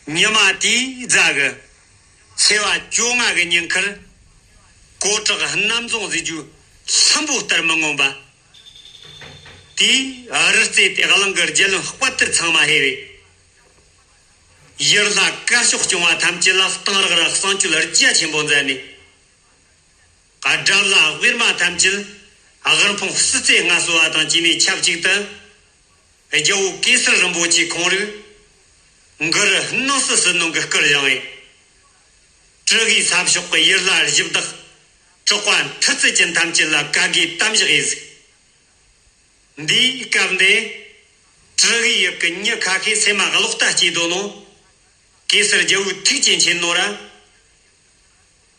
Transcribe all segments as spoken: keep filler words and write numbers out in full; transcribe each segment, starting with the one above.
ཉི་མ་དེའི་རྫ་གི་ཚེས་པ་བཅོ་ལྔ་གི་ཉིན་ཁར། གོ་བྲག་གནམ་རྫོང་ཟེར་རྒྱུའི་ལྷུན་པོ་ལྟར་མི་མངོན་པ་དེའི་རི་རྩེ་དེ་གླིང་གི་རྒྱལ་བློན་དཔའ་ཐུལ་ཚང་མ་ཕེབས་པས། ཡུལ་ལྷ་དཀར་ཕྱོགས་སྐྱོང་བ་ཐམས་ཅད་ལ་གཏང་རག་ར་གསང་སྤྱོད་རྒྱ་ཆེན་པོ་མཛད་ནས། དགྲ་བླ་དབུས་མ་ཐམས་ཅད་དབུལ་ཕོངས་སྲིད་རྩེ་མངའ་གསོལ་བ་དང་བཅས་ནས་ཆབས་ཅིག་ཏུ། རྒྱལ་བོ་གེ་སར་རིན་པོ་ཆེ་ཁོང་རིགས་གུ་རུ་སྣང་སྲིད་ཟིལ་གནོན་གྱི་སྐུར་བཞེངས་པས། དྲུ་གུའི་ས་ཕྱོགས་ཀྱི་ཡུལ་ལྷ་གཞི་བདག་གྲགས་པ་མཐུ་རྩལ་ཅན་ཐམས་ཅད་ལ་བཀའ་བརྒྱད་དམ་བཞག་ཡས་གཟིགས། འདིའི་སྐབས་འདི་དྲུ་གུའི་ཡུལ་གྱི་མྱི་ཁ་ཤས་སེམས་མ་གློག་ལྟ་སྐྱེས་དོ་ནོ། གེ་སར་རྒྱལ་བོའི་ཐུགས་ཀྱི་མཁྱེན་ནོ་ར།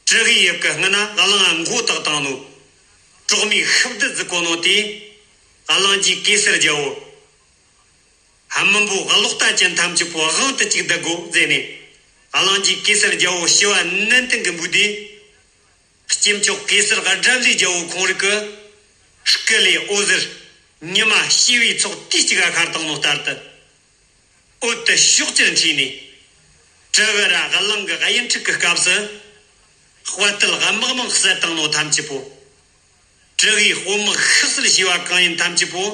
དྲུ་གུའི་ཡུལ་གྱི་སྔུན་ན་གླིང་མགོ་བཏགས་བཏང་ནོ། གྲོག་མའི་ཤུབས་རྡུལ་ཟིག་གོ་ནོ་དེ། གླིང་རྗེ་གེ་སར་རྒྱལ་བོ། ཧ་མི་འབོ་གློག་ལྟ་ཅན་ཐམས་ཅད་པོ་དབང་དུ་གཅིག་ཏུ་དགོ་མཛད་ནས། གླིང་རྗེ་གེ་སར་རྒྱལ་བོ་ཞི་བ་ནན་ཏན་གྱི་འབུལ་དུས། སྐྱེས་མཆོག་གེ་སར་དགྲ་བླའི་རྒྱལ་བོ་ཁོང་རིགས་ཀྱི་སྐུ་ལས་འོད་ཟེར་ཉི་མ་ཞི་བའི་ཚོགས་དུས་གཅིག་ག་ཤར་བཏང་ནོ་ལྟར་དུ། འོད་དེ་ཕྱོགས་བཅུར་འཕྲོས་ནས། དྲུ་གུ་ར་གླིང་གི་གཡུ་འབྲུག་གི་སྐབས་སུ། དཔའ་རྟུལ་དམག་མང་བསད་བཏང་ནོ་ཐམས་ཅད་པོ། དྲུ་གུའི་དཔུང་དམག་ཤི་གསོན་བྱས་པ་གང་ཡིན་ཐམས་ཅད་པོ།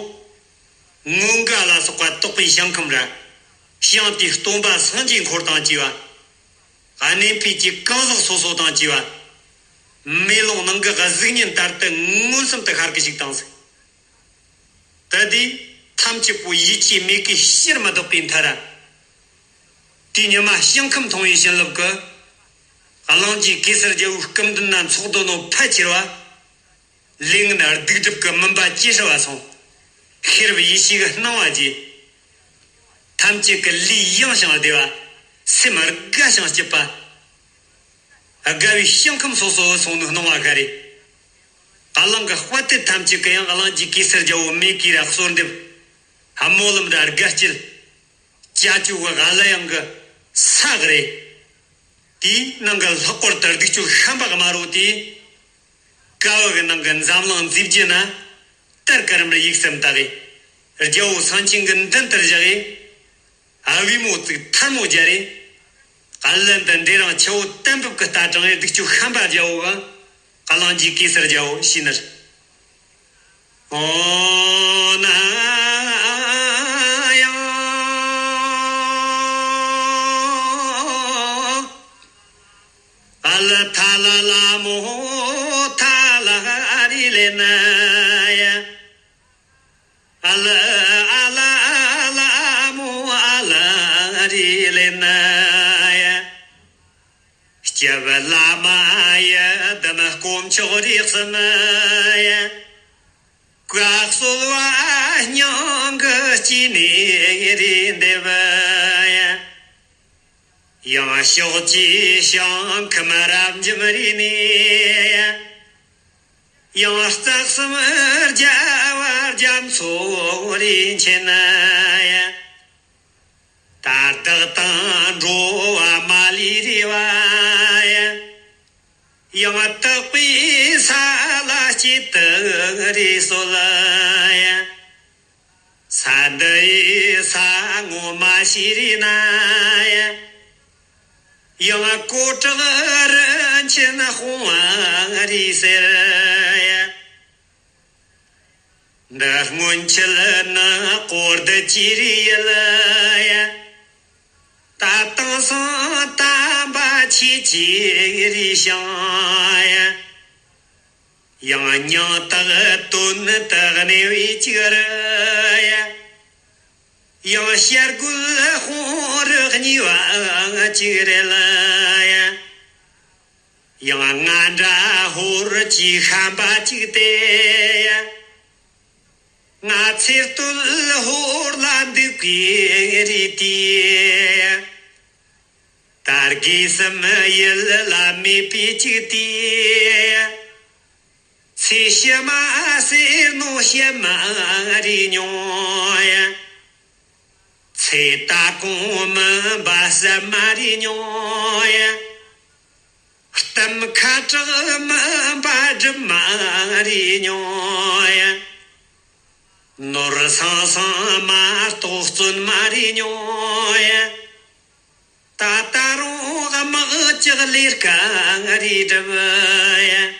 མངོན་དགའ་ལ་སོགས་པ་དོགས་པའི་ཞིང་ཁམས་ར། ཞིང་དེའི་སྟོན་པ་སངས་རྒྱས་འཁོར་དང་བཅས་པ། གནས་འཕེལ་གྱི་གང་ཟག་སོ་སོ་དང་བཅས་པ། མེ་ལོང་ནང་གི་གཟུགས་བརྙན་ལྟར་དུ་མངོན་སུམ་དུ་ཤར་གི་བཅུག་བཏང་ཟིག། ད་དེ་ཐམས་ཅད་པོ་ཡིད་ཆེས་མེད་ཀི་ཕྱིར་མི་ལྡོག་པའི་མཐའ་ར། དེ་ཉི་མ་ཞིང་ཁམས་མཐོང་བའི་བྱིན་རླབས་ཀྱི། གླིང་རྗེ་གེ་སར་རྒྱལ་བོའི་སྐུ་མདུན་ན་འཚོགས་དོ་ནོ་ཕལ་ཆེར་བ། ལས་ངན་སྡིག་སྒྲིབ་ཀྱི་མུན་པ་ཇེ་ཧྲིལ་བ་སོང་། ཤེས་རབ་ཡེ་ཤེས་ཀྱི་སྣང་བ་རྒྱས། ཐམས་ཅད་ཀྱི་ལུས་ཡང་ཞིང་བདེ་བ། སེམས་དགའ་ཞིང་སྐྱིད་པ། དགའ་བའི་ཞིང་ཁམས་སོ་སོ་སོང་ནས་སྣང་བ་ཤར་རེ། གླིང་གི་དཔའ་རྟུལ་ཐམས་ཅད་ཀྱིས་ཡང་གླིང་རྗེ་གེ་སར་རྒྱལ་བོ་མེ་གི་ར་གསོལ་འདེབས། སྨོན་ལམ་ར་དགའ་སྐྱིད། ཅ་ཅུ་གི་ག་ལ་ཡང་གི་ས་གི་རེ། དེའི་ནང་གི་ལྷག་པར་དུ་གདུགས་ཚོད་ཤན་པ་དམར་པོ་དེ། ཀ་བ་གི་ནང་གི་འཛམ་གླིང་མཛེས་བརྗིད་ན། དར་དཀར་དམར་ཡིག་གསུམ་བཏགས་ཏེ། རྒྱལ་བོ་སེང་ཆེན་གྱི་མདུན་དུ་བཞག་ཡེ། ཨ་བི་མོ་བཙུགས་ཐལ་མོ་སྦྱར་རེ། ཀ་ལན་དུ་འདྲེ་རང་ཆེ་བོ་གཏན་འབེབས་ཀྱི་རྟ་དྲངས་ཡེ་གདུགས་ཚོད་ཤན་པ་རྒྱལ་བོ་གང་། གླིང་རྗེ་གེ་སར་རྒྱལ་བོ་ཞེས་ནར། ཨོ་ན་ཡང་། ཨ་ལ་ཐ་ལ་ལ་མོ་ཐ་ལ་རི་ལེ་ན་ཡ། ཨ་ལ་ཨ་ལ་ཨ་ལ་མོ་ཨ་ལ་རི་ལེ་ན་ཡ། སྐྱབས་བླ་མ་ཡ་དམ་དཀོན་མཆོག་རིགས་གསུམ་ཡ། བཀའ་གསོལ་བ་སྙིང་གི་དཀྱིལ་ནས་རེ་འདེབས་ཡ། ཡང་ཕྱོགས་ཀྱི་ཞིང་ཁམས་རབ་འབྱམས་རེ་ནས་ཡ། ཡང་རྩ་གསུམ་རྒྱལ་བ་རྒྱ་མཚོ་རིན་ཆེན་ཡ། ད་བདག་དང་འགྲོ་བ་མ་ལུས་རེ་བ་ཡ། ཡང་དག་པའི་ས་ལ་སྐྱེ་དུ་རེ་གསོལ་ཡ། ས་འདི་ཡི་ས་ངོ་མ་ཤེས་རེ་ན་ཡ། ཡང་གོ་བྲག་རིན་ཆེན་དཔུང་རེ་ཟེར་ཡ། འདི་སྔོན་ཆད་ནི་གོ་བདེ་ཅི་རེ་ཡལ་ཡ། ད་དེང་སང་དམ་པ་ཆེ་ཆེ་རེ་བྱུང་ཡ། ཡང་སྙིང་ཐག་དོན་དུ་གནས་པའི་ཅིག་རེད་ཡ། ཡང་བྱ་རྒོད་དཔུང་རུ་གཉིས་པ་ཅིག་རེད་ལ་ཡ། ཡང་ང་འདྲ་ཧོར་གྱི་ཤན་པ་ཅིག་སྟེ་ཡ། ང་ཚེ་སྟོད་ཧོར་ལ་འདུག་གི་རེད་དེ་ཡ། ད་དགེ་སེམས་ཡུལ་ལ་མེད་པའི་ཅིག་དེ་ཡ། ཚེ་ཕྱི་མ་ཟེར་ནོ་ཕྱི་མ་རེད་མྱོང་ཡ། ཚེ་ད་གོང་མིན་པ་ཟད་མ་རེད་མྱོང་ཡ། གཏམ་ཁ་དྲག་མིན་པ་སྒྲུབ་མ་རེད་མྱོང་ཡ། ནོར་སང་སང་མ་གཏོགས་བརྩོན་མ་རེད་མྱོང་ཡ། ད་ད་རུང་དམག་ལྕགས་ལས་ཀ་རེ་སྒྲུབ་ཡ།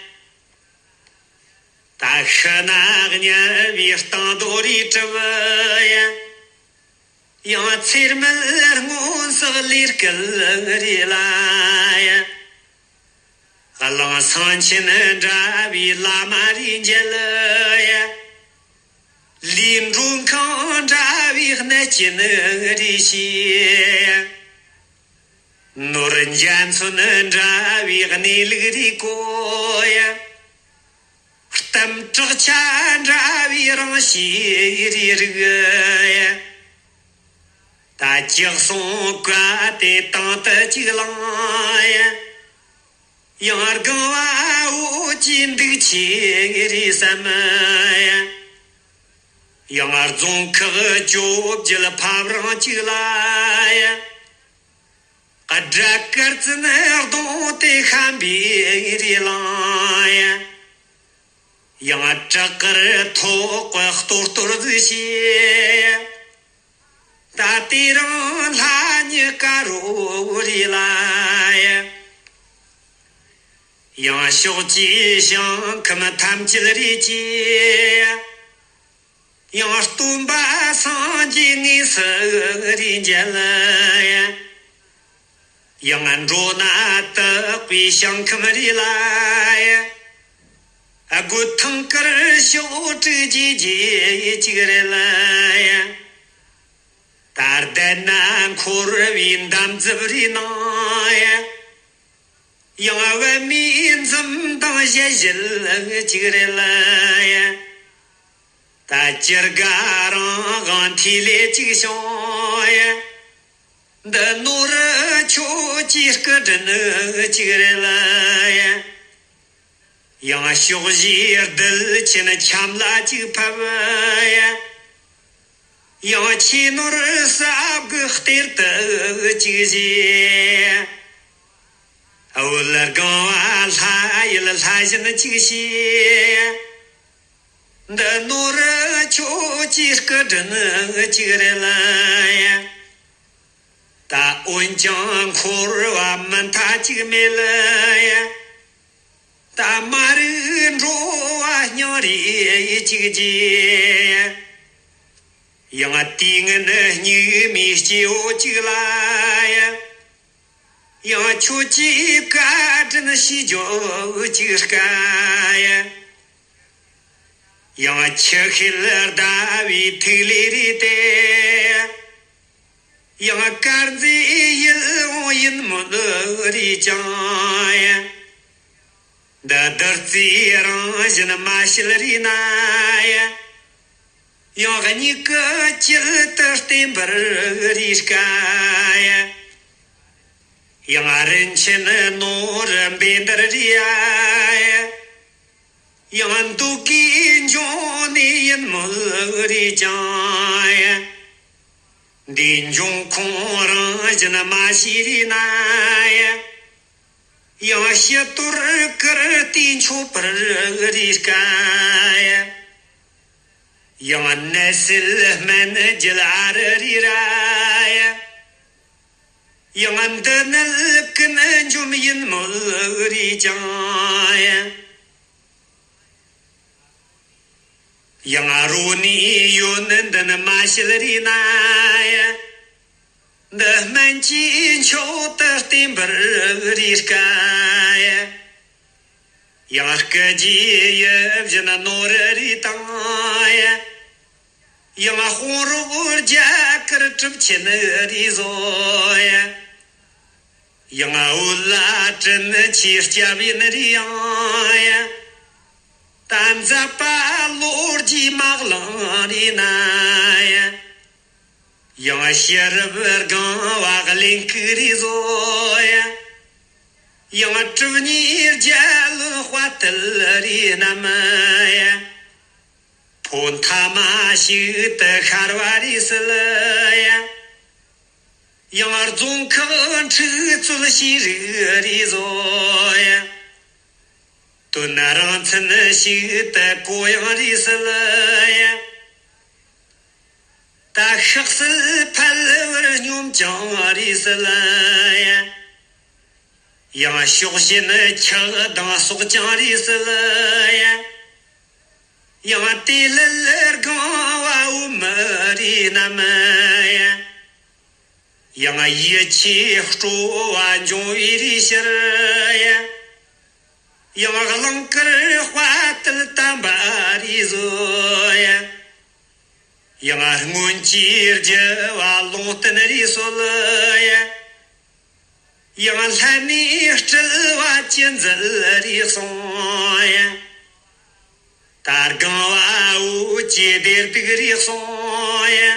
ད་ཤི་ན་དམྱལ་བའི་སྟེང་རྡོ་རེ་གྲུབ་ཡ། ཡང་ཚེར་མལ་སྔོན་བསགས་ལས་སྐལ་རེ་ལ་ཡ། གླིང་སེང་ཆེན་འདྲ་བའི་བླ་མ་རེ་མཇལ་ཡ། ལས་འགྲོ་མཁན་འདྲ་བའི་གནས་སྐྱོན་རེ་ཞི་ཡ། ནོར་འཇའ་ཚོན་འདྲ་བའི་གནས་ལུགས་རེ་གོ་ཡ། གཏམ་བྲག་ཆ་འདྲ་བའི་རང་གཤིས་རེ་རིག་ཡ། ད་ཅི་གསུང་བཀའ་དེ་དང་དུ་གཅིག་བླངས་ཡ། ཡང་སྒང་བ་འོ་ཅི་འདུག་ཆེ་རེ་བསམ་ཡ། ཡང་རྫོང་ཁག་བཅོ་བརྒྱད་ཕམ་རང་གཅིག་ལ་ཡ། དགྲ་དཀར་བཙན་གདོང་དེ་ཤམ་པའི་རེ་ལངས་ཡ། ཡང་བྲག་དཀར་ཐོག་གི་གཏོར་གཏོར་ཟིག་བྱས་ཡ། ད་དེ་རིང་ལྷ་ཉི་དཀར་རོ་རེ་ལ་ཡ། ཡང་ཕྱོགས་ཀྱི་ཞིང་ཁམས་ཐམས་ཅད་རེ་སྐྱེས་ཡ། ཡང་སྟོན་པ་སངས་རྒྱས་དངོས་སུ་རེ་མཇལ་ཡ། ཡང་འགྲོ་ན་དག་པའི་ཞིང་ཁམས་རེ་ལ་ཡ། རྒོད་ཐང་དཀར་ཕྱོགས་དྲུག་རྒྱས་རྒྱས་གཅིག་རེ་ལ་ཡ། ད་ལྟ་ན་འཁོར་བའི་འདམ་རྫབ་རེ་ནང་ཡ། ཡང་པད་མའི་འཛུམ་མདངས་ཞལ་བཞད་གཅིག་རེ་ལ་ཡ། ད་ཅི་དགའ་རང་དབང་ཐིག་ལེ་གཅིག་བྱུང་ཡ། འདི་ནོར་རི་ཁྱོད་ཀྱི་སྐུ་དྲིན་གཅིག་རེ་ལ་ཡ། ཡང་ཕྱོགས་བཞིའི་རྡུལ་ཆེན་ཁྱམས་ལ་གཅིག་ཕབ་ཡ། ཡང་ཆོས་ནོར་ཟབ་དགུ་གཏེར་དུ་གཅིག་བཞེས། འོད་སྒང་བ་ལྷ་ཡུལ་ལྷ་བཞིན་གཅིག་བྱས། འདི་ནོར་རི་ཁྱོད་ཀྱི་སྐུ་དྲིན་གཅིག་རེ་ལ་ཡ། ད་འོན་ཀྱང་འཁོར་བ་མུ་མཐའ་གཅིག་མེད་ལ་ཡ། ད་མ་རིག་འགྲོ་བ་སྙིང་རེ་གཅིག་བརྗེ་ཡ། ཡང་དུས་ངན་སྙིགས་མའི་སྐྱེ་བོ་གཅིག་ལ་ཡ། ཡང་ཁྱོད་ཀྱི་བཀའ་དྲིན་ཤེས་རྒྱུ་གཅིག་དཀའ་ཡ། ཡང་ཆུ་ཤེལ་ཟླ་བའི་ཐིག་ལེ་རེ་སྟེ། ཡང་དཀར་མཛེས་ཡིད་འོང་ཡིད་སྨོན་རེ་བཅངས་ཡ། འདི་བདུད་རྩིའི་རང་བཞིན་མ་བྱེད་རེ་ན་ཡ། ཡང་མྱིག་གི་དཀྱིལ་དུ་བརྟན་པར་རེ་དཀའ་ཡ། ཡང་རིན་ཆེན་ནོར་བུ་འབེན་འདྲ་རེ་ཡ། ཡང་འདོད་དགུའི་འབྱུང་གནས་ཡིད་སྨོན་རེ་བཅངས་ཡ། འདིའི་འབྱུང་ཁུངས་རང་བཞིན་མ་ཤེས་རེ་ན་ཡ། ཡང་ཕྱི་དོར་བཀུར་སྟི་མཆོད་པར་རེ་དཀའ་ཡ། ཡང་ནད་སེལ་སྨན་བརྒྱུད་ཨ་རུ་རེ་ར་ཡ། ཡང་འདི་ནད་ཀུན་འཇོམས་ཡིད་སྨོན་རེ་བཅངས་ཡ། ཡང་རོ་ནི་ཡོད་ནི་འདི་ནི་མ་བྱེད་རེ་ན་ཡ། འདི་སྨན་གྱི་མཆོག་ཏུ་བསྟེན་པར་རེ་དཀའ་ཡ། ཡང་སྐུ་རྗེས་ཡིད་བཞིན་ནོར་རེ་བཏང་ཡ། ཡང་དཔུང་རོགས་རྒྱ་གར་གྲུབ་ཆེན་རེ་བཟོ་ཡ། ཡང་འོད་ལ་དྲིན་ཆེ་སྐྱབས་ཡིན་རེ་ཡང་ཡ། ད་མཛད་པ་ལོ་རྒྱུས་མ་གླེང་རེ་ན་ཡ། ཡང་ཤེས་རབ་སྒང་བ་གླེང་སྐུལ་རེ་བཟོ་ཡ། ཡང་གྲུབ་བརྙེས་རྒྱལ་བློན་དཔལ་དུལ་རེ་བསྣམས་ཡ། ཕོ་མཐའ་མ་ཞིག་ཏུ་ཤར་བ་རེ་སྲིད་ཡ། ཡང་རྫོང་ཁག་འཁྲུག་རྩོད་ཤེས་རིག་རེ་བཟོ་ཡ། དོན་རང་མཚན་ཞིག་ཏུ་གོ་ཡང་རེ་སྲིད་ཡ། ད་ཤག་སེལ་ཕལ་བར་སྙོམས་ཀྱང་རེད་སྲིད་ཡ། ཡང་ཕྱོགས་ཞེན་ཆགས་སྡང་གསོག་ཀྱང་རེད་སྲིད་ཡ། ཡང་དེ་ལས་སྒང་བ་འོ་མ་རེད་སྣམ་ཡ། ཡང་ཡིད་ཆེས་སྤྲོ་བ་འབྱུང་བའི་རེ་ཕྱིར་ཡ། ཡང་གླིང་དཀར་དཔའ་དལ་དམ་པ་རེད་བཟོ་ཡ། ཡང་སྔོན་གྱི་རྒྱལ་བ་ལུང་བསྟན་རེད་སྲོལ་ཡ། ཡང་ལྷ་མིའི་སྤྲུལ་བ་ཅི་མཛད་རེད་གསུང་ཡ། ད་སྒང་བ་འོ་ཅི་བདེར་སྡུག་རེད་གསུང་ཡ།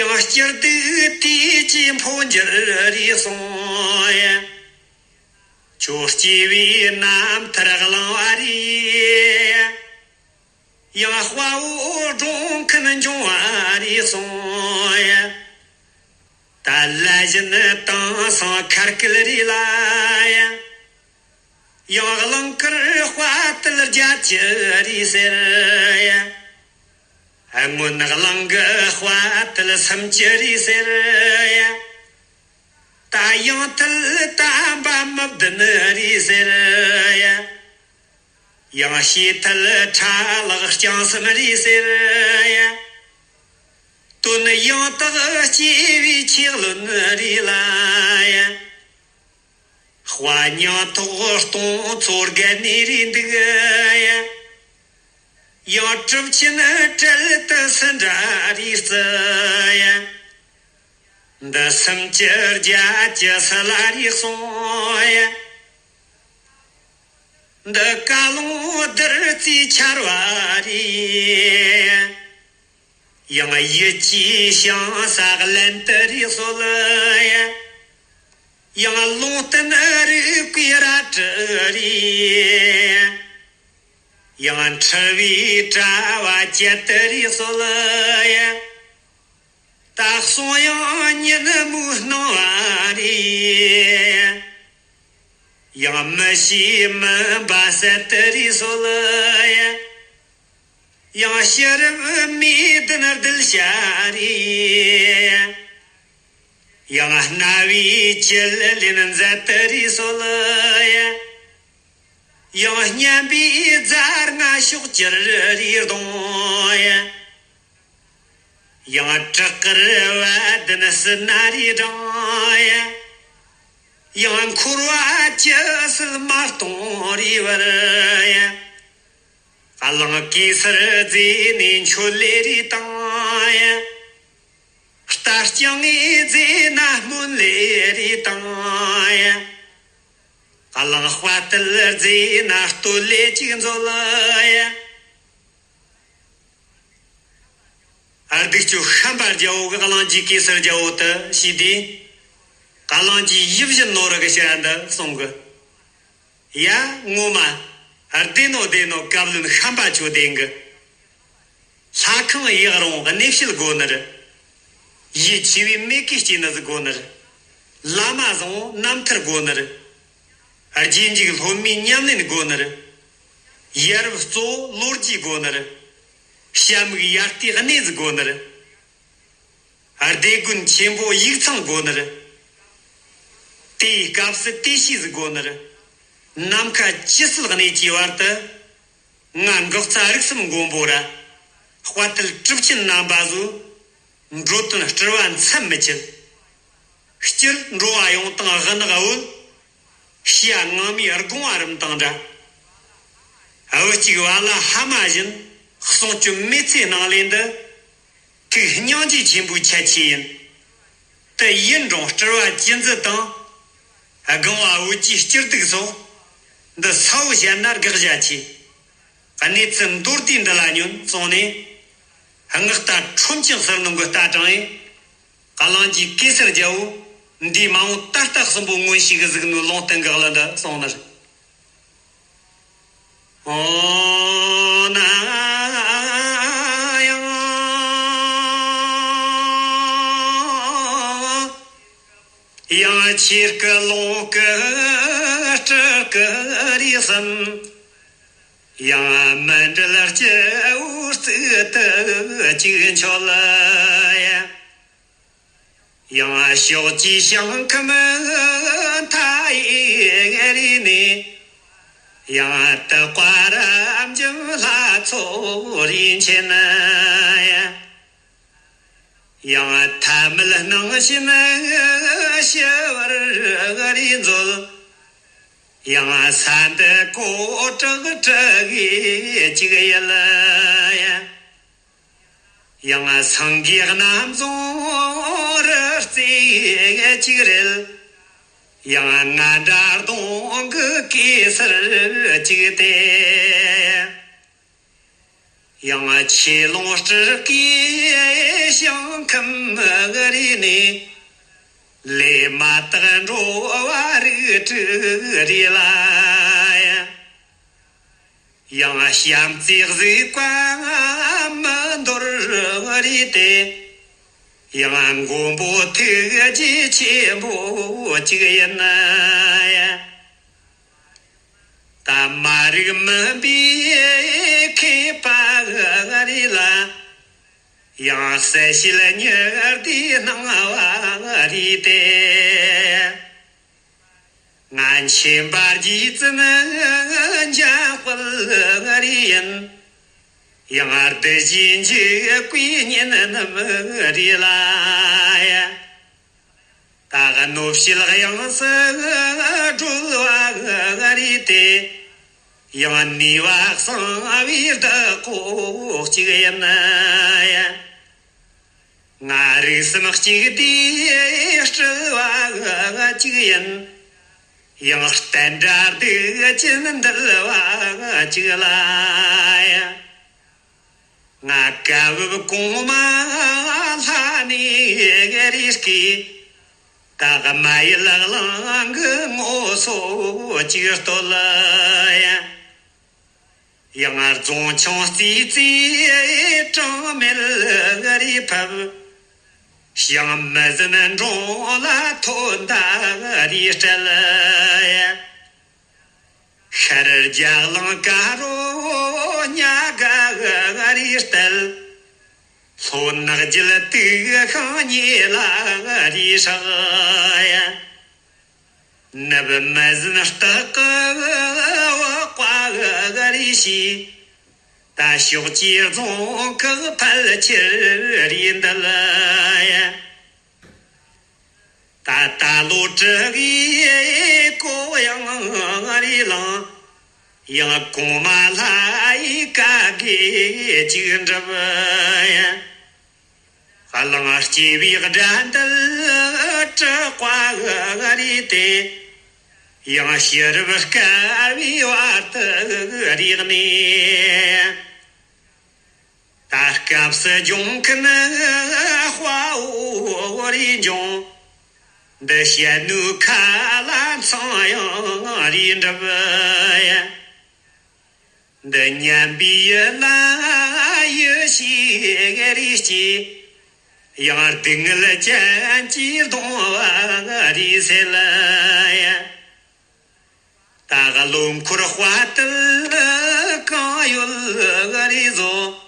ཡང་སྐྱིད་སྡུག་དུས་ཀྱི་འཕོ་འགྱུར་རེད་གསུང་ཡ། ཁྱོད་སྐྱེ་བའི་རྣམ་ཐར་གླེང་བ་རེད། ཡང་དཔའ་བོ་སྒྲུང་མཁན་འབྱུང་བ་རེད་གསུང་ཡ། ད་ལ་བཞིན་དེང་སང་ཁར་སྐད་རེད་ལ་ཡ། ཡང་གླིང་དཀར་དཔའ་དལ་རྒྱ་ཆེ་རེད་ཟེར་ཡ། སྔོན་གླིང་གི་དཔའ་དལ་སུམ་ཅུ་རེད་ཟེར་ཡ། ད་ཡང་དལ་དམ་པ་མི་བདུན་རེད་ཟེར་ཡ། ཡང་ཞེ་དལ་ཁྲ་ལག་རྐྱང་གསུམ་རེད་ཟེར་ཡ། དོན་ཡང་དག་སྐྱེ་བའི་ཁྱེག་ལོན་རེད་ལ་ཡ། དཔའ་ཉང་ཐོག་སྟོང་ཚོ་བརྒལ་ནས་རེད་འདུག་ཡ། ཡང་གྲུབ་ཆེན་གྲལ་དུ་སུ་འདྲ་རེད་སྲིད་ཡ། འདི་སུམ་ཅུ་རྒྱ་ཆེ་སུ་ལ་རེད་གསུང་ཡ། འདི་བཀའ་ལུང་བདུད་རྩིའི་ཆར་བ་རེད། ཡང་ཡིད་ཀྱི་ཞིང་ས་གླན་དུ་རེད་སྲོལ་ཡ། ཡང་ལུང་བསྟན་རིག་པའི་རལ་གྲི་རེད། ཡང་འཁྲུལ་བའི་དྲ་བ་བཅད་དུ་རེད་སྲོལ་ཡ། ད་གསུང་ཡང་ཉིན་མོའི་སྣང་བ་རེད། ཡང་མི་ཤེས་མུན་པ་བསལ་དུ་རེད་སྲོལ་ཡ། ཡང་ཕྱི་རབས་མིའི་བདུན་གདུལ་བྱ་རེད། ཡང་རྣ་བའི་བཅུད་ལེན་མཛད་དུ་རེད་སྲོལ་ཡ། ཡང་སྙན་པའི་རྫ་རྔ་ཕྱོགས་བཅུར་རེད་གཏོང་ཡ། ཡང་བྲག་དཀར་བ་དན་སྲིད་ན་རེ་དྲངས་ཡ། ཡང་འཁོར་བ་ཇི་སྲིད་མ་སྟོངས་རེ་བར་ཡ། གླིང་གེ་སར་རྫས་ནས་མཆོད་ལེ་རེ་བཏང་ཡ། རྟ་རྐྱང་ངའི་རྫས་ན་སྨོན་ལེ་རེ་བཏང་ཡ། གླིང་དཔའ་དལ་རྫས་ན་བསྟོད་ལེ་གཅིག་མཛོད་ཡ། ཨ། སྡིག་སྤྱོད་ཤན་པ་རྒྱལ་པོ་གིས་གླིང་རྗེ་གེ་སར་རྒྱལ་པོ་དེ་ཤེས་དུས། གླིང་རྗེ་ཡིད་བཞིན་ནོར་བུ་གི་ཕྱིར་འདི་གསུང་གི། ཡ། ངོ་མ། བདེ་ནོ་བདེ་ནོ་བཀའ་བློན་ཤན་པ་ཁྱོད་བདེན་གི། ལྷ་ཁང་ཡག་རུང་གནས་བཤད་དགོ་ནི་རེད། ཡིད་ཆེས་པའི་མི་གིས་སྐྱེས་ནི་ཟིག་དགོ་ནི་རེད། བླ་མ་བཟང་བོ་རྣམ་ཐར་དགོ་ནི་རེད། རྗེས་འཇུག་སློབ་མའི་ཉམས་ལེན་དགོ་ནི་རེད། ཡ་རབས་གཙོ་བོ་ལོ་རྒྱུས་དགོ་ནི་རེད། བྱ་མིག་ཡར་ལྟའི་གནས་ཟིག་དགོ་ནི་རེད། སྡེ་དགོན་ཆེན་པོ་ཡིག་ཚང་དགོ་ནི་རེད། དེའི་སྐབས་སུ་དེ་ཤེས་ཟིག་དགོ་ནི་རེད། ནམ་མཁའ་ཇི་སྲིད་གནས་ཀྱི་བར་དུ། ང་འགག་རྩ་རིགས་གསུམ་མགོན་པོ་ར། དཔའ་དལ་གྲུབ་ཆེན་རྣམ་པ་ཚོས། འགྲོ་དོན་སྤྲུལ་བ་མཚམས་མི་ཆད། སྤྱིར་འགྲོ་བ་ཡོངས་དང་སྔགས་ནག་བོད། ཤི་ཡ་ངང་མིའི་དགོངས་པ་རིམ་དང་འདྲ། བུ་གཅིག་བ་ལ་ཧ་མ་བཞིན། གསུང་སྐྱོན་མེད་ཚེ་སྣང་ལས་འདི། ཐུགས་སྙིང་རྗེ་ཆེན་པོའི་ཁྱད་ཆོས་ཡིན། དེ་ཡིན་རུང་སྤྲུལ་བ་ཅི་མཛད་དང་། སྒང་བ་འོད་ཀྱི་སྐྱིད་སྡུག་སོགས། འདི་གསལ་བོ་བཤད་ན་དགག་བྱ་ཆེ། གནས་ཚུལ་མདོར་བསྡུས་འདི་ལ་ཉོན་གསུངས་ནས། སྔགས་རྟ་ཁྲོམ་ཆེན་ཟུར་ནང་གི་རྟ་དྲངས་ཡིན། གླིང་རྗེ་གེ་སར་རྒྱལ་པོ་འདིའི་མ་འོངས་ད་ལྟ་གསུམ་པོ་མངོན་ཤེས་ཀྱི་གཟིགས་ནོའི་ལུང་བསྟན་གྱི་གླུ་འདི་གསུངས་ནི་རེད། ཨོ་ན་ཡང་། ཡང་ཆོས་སྐུ་ལོངས་སྐུ་སྤྲུལ་སྐུ་རིགས་གསུམ། ཡང་མཎྜལ་སྤྱི་བོའི་གཙུག་ཏུ་གཅིག་མཆོད་ཡ། ཡང་ཕྱོགས་བཅུའི་ཞིང་ཁམས་མཐའ་ཡས་རིས་ནས། ཡང་དག་པ་རབ་འབྱམས་ལྷ་ཚོགས་རིས་ཆེན་ཡ། ཡང་ཐ་མལ་སྣང་ཞེན་ཞི་བར་རེ་མཛོད། ཡང་ས་འདི་གོ་ཁྲག་དྲུག་གིས་གཅིག་དབྱིབས། ཡང་སེང་གེ་རྣམ་རྫོང་རི་རྩེ་གཅིག་རལ། ཡང་རྔ་སྒྲ་གདོང་གི་གེ་སར་གཅིག་སྟེ། ཡང་ཆོས་ལོངས་སྤྲུལ་སྐུའི་ཞིང་ཁམས་རིས་ནས། ལས་མ་དག་འགྲོ་བ་རིགས་དྲུག་རིས་ལ། ཡང་བྱམས་བརྩེའི་གཟིགས་པ་མི་འདོར་རིས་ཏེ། ཡང་མགོན་པོ་ཐུགས་རྗེ་ཆེན་པོ་གཅིག་ཡིན། ད་མ་རིག་མུན་པའི་མཁས་པ་རིས་ལ། ཡང་གསལ་བྱེད་ཉི་ཟླའི་སྣང་བ་རིས་ཏེ། ང་མཁྱེན་པ་རྗེ་བཙུན་འཇམ་དཔལ་རིས་ཡིན། ཡང་བདུད་བཞིའི་འཇིགས་པའི་གཉེན་རྣམས་རིས་ལ། ད་གནོད་བྱེད་དབྱིངས་སུ་སྒྲོལ་བ་རིས་ཏེ། ཡང་ནུས་པ་གསང་བའི་བདག་པོ་གཅིག་ཡིན། ང་རིགས་གསུམ་གཅིག་དེ་སྤྲུལ་བ་གཅིག་ཡིན། ཡང་བསྟན་དགྲ་སྡིག་ཅན་འདུལ་བ་གཅིག་ལ། ང་བཀའ་བབས་གོང་མ་ལྷ་ནས་རིགས་ཀྱི། ད་མ་ཡི་ལག་ལང་གི་ངོ་སོ་གཅིག་བསྟོད། ཡང་རྫོང་ཆུང་རྩེ་རྩེ་གྲངས་མེད་རིས་ཕབ། ཞིང་མི་ཟིན་འབྲོང་ལ་ཐོད་མདའ་རིས་སྤྲད། ཤར་རྒྱ་གླིང་དཀར་པོ་ཉ་དགའ་རིས་བསྟལ། ལྷོ་ནག་རྒྱུད་དུག་ཤིང་ཉེ་ལ་རིས་སྲེག། ནུབ་མི་ཟིན་སྟག་གི་འོག་པ་རིས་ཞི། ད་ཕྱོགས་ཀྱི་རྫོང་ཁག་ཕལ་ཆེར་རིས་འདུལ། ད་ད་ལོ་དྲུག་གི་གོ་ཡང་རིས་ལང་། ཡང་གོང་མ་ལྷ་ཡི་བཀའ་དགེ་གཅིག་འགྲུབ། གླང་སྐྱེས་པའི་དགྲ་འདུལ་དྲག་པ་རིས་ཏེ། ཡང་ཕྱི་རབས་དཀའ་བའི་བར་དུ་རིས་གནས། ད་སྐབས་སུ་སྦྱོང་མཁན་དཔའ་བོ་རིས་འབྱུང་། འདི་བཤད་ནུས་ཁ་ལ་མཚང་ཡང་རིས་འགྲུབ། འདི་ཉན་པའི་ཡུལ་ལ་ཡུལ་ཞིག་རིས་སྐྱེས། ཡང་སྡུག་བསྔལ་ཅན་གྱི་གདུང་བ་རིས་སེལ། ད་བློ་འཁོར་དཔའ་བརྟུལ་གང་ཡོད་རིས་རྫོགས།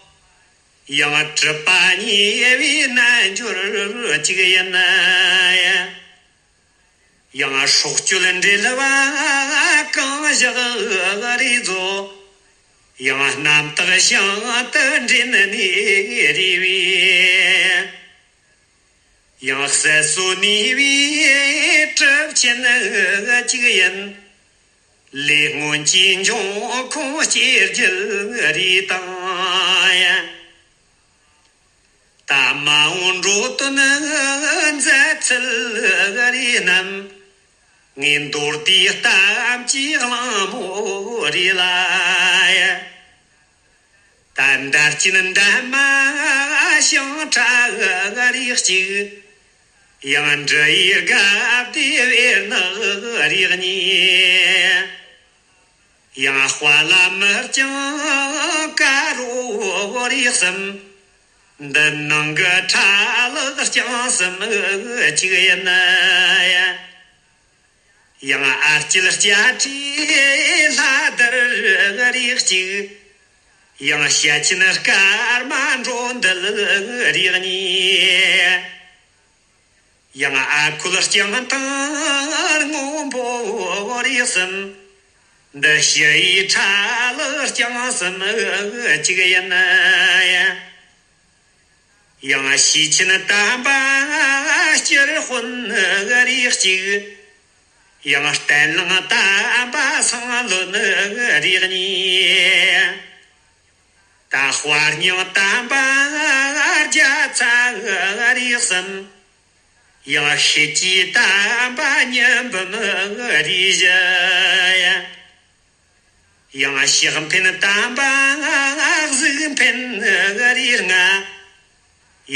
ཡང་གྲུབ་པ་ཉེ་བའི་རྣལ་འབྱོར་གཅིག་ཡིན། ཡང་སྲོག་གཅོད་འབྲེལ་བ་གང་བཞག་རིས་རྫོགས། ཡང་རྣམ་དག་ཞིང་དུ་འདྲེན་ནས་རིས་པའི། ཡང་སྲིད་གསོ་ནུས་པའི་གྲུབ་ཆེན་གཅིག་ཡིན། ལས་སྔོན་གྱི་འབྱུང་ཁུངས་སྐྱེ་རྒྱུད་རིས་དང་། ད་མ་འོངས་འགྲོ་དོན་མཛད་ཚུལ་རིས་རྣམས། ངས་མདོར་བསྡུས་གཏམ་གྱི་གླེང་མོ་རིས་ལ། ད་འདར་གྱིན་འདན་མ་ཞིང་ཁྲ་རིས་གཅིག། ཡང་འབྲི་ཡི་དགའ་བདེ་བེར་ནག་རིས་གཉིས། ཡང་དཔའ་ལ་མི་རྐྱང་དཀར་པོ་རིས་གསུམ། འདི་ནང་གི་ཁྲ་ལག་རྐྱང་གསུམ་གཅིག་ཡིན། ཡང་ཨ་སྐྱིད་སྐྱ་ཁྲའི་ལྷ་དར་རིགས་གཅིག། ཡང་བཤད་ཆེན་སྐར་མ་འགྲོ་འདུལ་རིགས་གཉིས། ཡང་ཨ་ཁུལ་རྐྱང་ཐང་སྔོན་པོ་རིགས་གསུམ། འདི་ཕྱི་ཡི་ཁྲ་ལག་རྐྱང་གསུམ་གཅིག་ཡིན། ཡང་ཞུས་ཆེན་དམ་པ་སྤྱིར་དཔོན་རིགས་གཅིག། ཡང་བརྟན་བརླིང་དམ་པ་སང་བློན་རིགས་གཉིས། ད་དཔའ་སྙིང་དམ་པ་རྒྱ་ཚ་རིགས་གསུམ། ཡང་ཤེས་བྱའི་དམ་པ་ཉི་འབུམ་རིགས་བཞི། ཡང་ཕྱག་འཕེན་དམ་པ་གཟུགས་འཕེན་རིགས་ལྔ།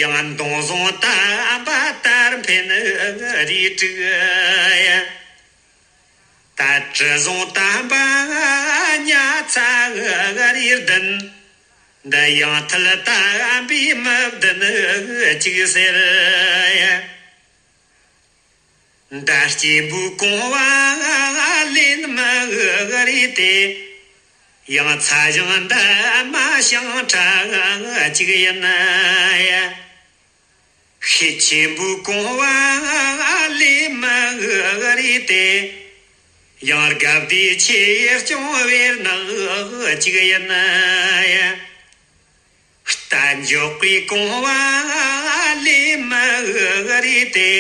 ཡང་མདུང་བཟུང་དམ་པ་དར་འཕེན་རིགས་དྲུག། ད་གྲི་བཟུང་དམ་པ་ཉ་ཚ་རིགས་བདུན། འདི་ཡང་ཐལ་དམ་པའི་མི་བདུན་གཅིག་ཟེར། མདའ་སྐྱེན་པོའི་རྐང་བ་ལེན་མི་རིགས་ཏེ། ཡང་ཚ་ཞང་འདབ་མ་ཞང་ཁྲ་གཅིག་ཡིན། ཤེད་ཆེན་པོའི་རྐང་བ་ལེན་མི་རིགས་ཏེ། ཡང་སྒ་བདེ་ཆེ་སྐྱོང་བེར་ནག་གཅིག་ཡིན། རྟ་མགྱོགས་པའི་རྐང་བ་ལེན་མི་རིགས་ཏེ།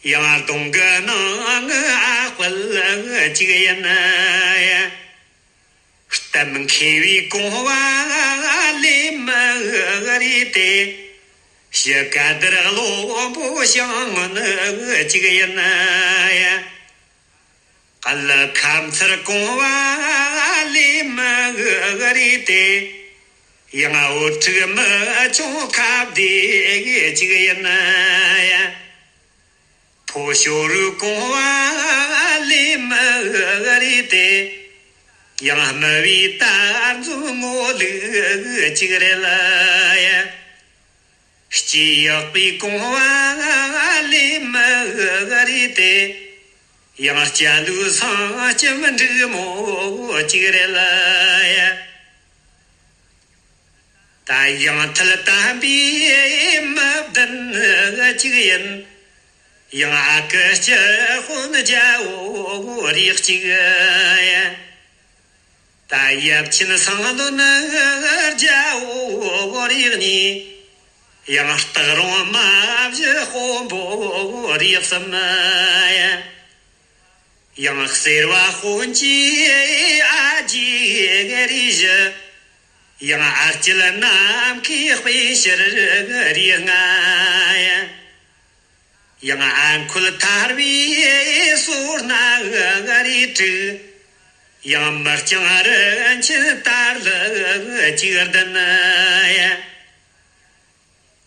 ཡང་གདོང་གི་ནང་ཨ་དཔལ་གཅིག་ཡིན། གཏམ་མཁས་པའི་རྐང་བ་ལེན་མི་རིགས་ཏེ། ཕྱི་ཀ་དར་བློན་པོ་ཞང་སྔོན་གཅིག་ཡིན། གླུ་ཁ་མཚར་རྐང་བ་ལེན་མི་རིགས་ཏེ། ཡང་བུ་ཕྲུག་མི་ཆུང་ཁ་བདེ་གཅིག་ཡིན། ཕོ་ཤོ་རུ་རྐང་བ་ལེན་མི་རིགས་ཏེ། ཡང་སྨི་བའི་དར་མཛོ་ངོ་ལུག་གཅིག་རེད། སྐྱེས་ཡག་པའི་རྐང་བ་ལེན་མི་རིགས་ཏེ། ཡང་སྐྱ་ལུག་སྲང་ལྕམ་འབྲུག་མོ་གཅིག་རེད། ད་ཡང་ཐལ་དམ་པའི་མི་བདུན་གཅིག་ཡིན། ཡང་ཨ་ཁུ་སྤྱི་དཔོན་རྒྱལ་པོ་རིགས་གཅིག། ད་ཡབ་ཆེན་སང་བློན་རྒྱལ་པོ་རིགས་གཉིས། ཡང་སྟག་རོང་མ་བཞི་དཔོན་པོ་རིགས་གསུམ། ཡང་གསེར་བ་དཔོན་གྱི་ཨ་རྒྱས་རིགས་བཞི། ཡང་ཨ་སྐྱིད་ནམ་མཁའི་དཔེ་ཕྱིར་རིགས་ལྔ། ཡང་ཨ་ཁུལ་ཐར་བའི་སོ་ན་རིགས་དྲུག། ཡང་མི་རྐྱང་རིན་ཆེན་དར་ལག་གཅིག་ལྡན།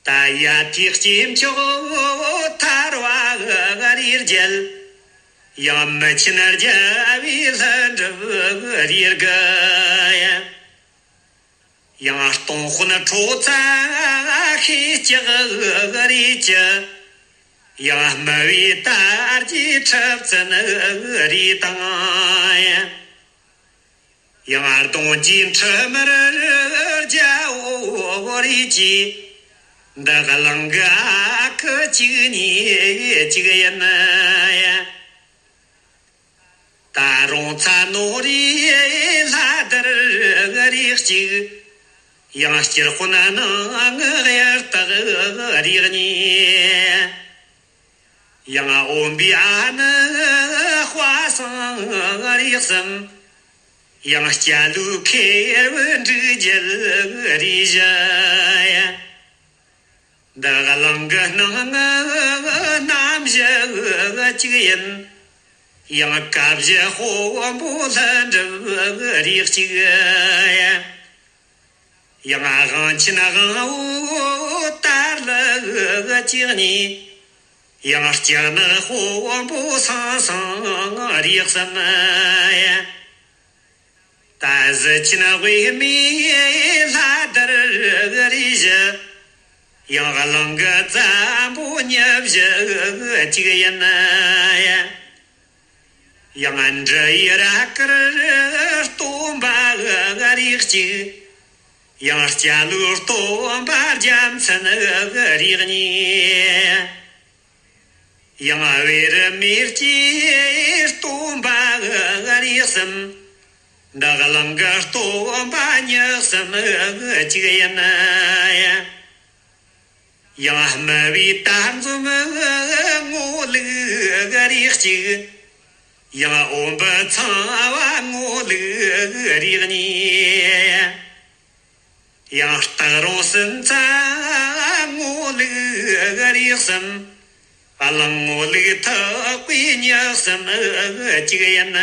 ད་ཡ་ཐིག་སྐྱེས་མཆོག་ཐར་བ་རིགས་བརྒྱད། ཡང་མི་ཆེན་རྒྱལ་བའི་ལྷུན་གྲུབ་རིགས་དགུ། ཡང་སྟོང་དཔོན་ཁྲོ་ཚ་ཤེས་སྐྱག་རིགས་བཅུ། ཡང་སྨི་བའི་དར་གྱི་ཁྲི་བཙུན་རིགས་དང་། ཡང་གདོང་གི་འཕྲུལ་མར་རྒྱལ་པོ་རིགས་ཀྱི། འདི་གླིང་གི་ཨ་ཁུ་གཅིག་གཉིས་གཅིག་ཡིན། ད་རོང་ཚ་ནོ་རིའི་ལྷ་དར་རིགས་གཅིག། ཡང་སྤྱིར་དཔོན་ནང་ངི་གཡུ་སྟག་རིགས་གཉིས། ཡང་འོན་པའི་ཨ་ནི་དཔའ་སང་རིགས་གསུམ། ཡང་སྐྱ་ལུག་ཁེར་བུ་འབྲུག་རྒྱལ་རིགས་བཞི། འདི་གླིང་གི་སྣང་ངི་རྣམ་བཞི་གཅིག་ཡིན། ཡང་བཀའ་བཞི་དཔོན་པོ་ལྷུན་གྲུབ་རིགས་གཅིག། ཡང་དབང་ཆེན་དབང་པོ་དར་ལག་གཅིག་གཉིས། ཡང་ལྕགས་ནག་དཔོན་པོ་སང་སང་རིགས་གསུམ། ད་གཟི་ཆེན་དབུས་མའི་ལྷ་དར་རིགས་བཞི། ཡང་གླིང་གི་བཙན་པོ་ཉི་བཞི་གཅིག་ཡིན། ཡང་འབྲི་ཡི་ར་དཀར་སྟོན་པ་རིགས་གཅིག། ཡང་སྐྱ་ལོའི་སྟོན་པ་རྒྱལ་མཚན་རིགས་གཉིས། ཡང་བེ་རི་མེ་ལྕེའི་སྟོན་པ་རིགས་གསུམ། འདི་གླིང་གི་སྟོན་པ་མྱི་གསུམ་གཅིག་ཡིན། ཡང་སྨུ་བའི་དར་འཛོམས་ངོ་ལུག་རིགས་གཅིག། ཡང་འོམ་བུ་ཚངས་པ་ངོ་ལུག་རིགས་གཉིས། ཡང་སྟག་རོང་སུམ་རྩེན་ངོ་ལུག་རིགས་གསུམ། གླང་ངོ་ལུག་ཐག་པའི་མྱི་གསུམ་གཅིག་ཡིན།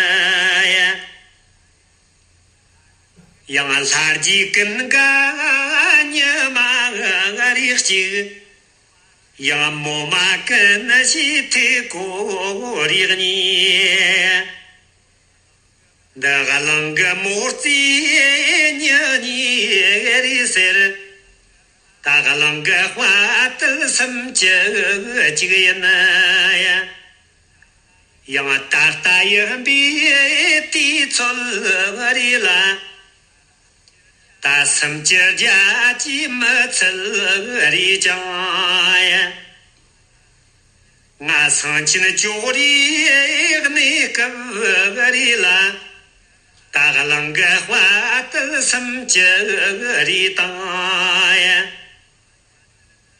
ཡང་ལྷ་རྗེ་ཀུན་དགའ་ཉི་མ་རིགས་གཅིག། ཡང་མོ་མ་ཀུན་ཤེས་ཐེ་གོ་རིགས་གཉིས། འདི་གླིང་གི་མོ་རྩིས་མྱི་གཉིས་རེད་ཟེར། ད་གླིང་གི་དཔའ་བརྟུལ་སུམ་ཅུ་གཅིག་ཡིན། ཡང་ད་ལྟ་ཡིན་པའི་དུས་ཚོད་རེད་ལ། ད་སུམ་ཅུ་བརྒྱད་ཅུ་མི་ཚད་རེད་ཀྱང་། ང་སེང་ཆེན་ཅོག་རིའི་གནས་སྐབས་རེད་ལ། ད་གླིང་གི་དཔའ་བརྟུལ་སུམ་ཅུ་རེད་དང་།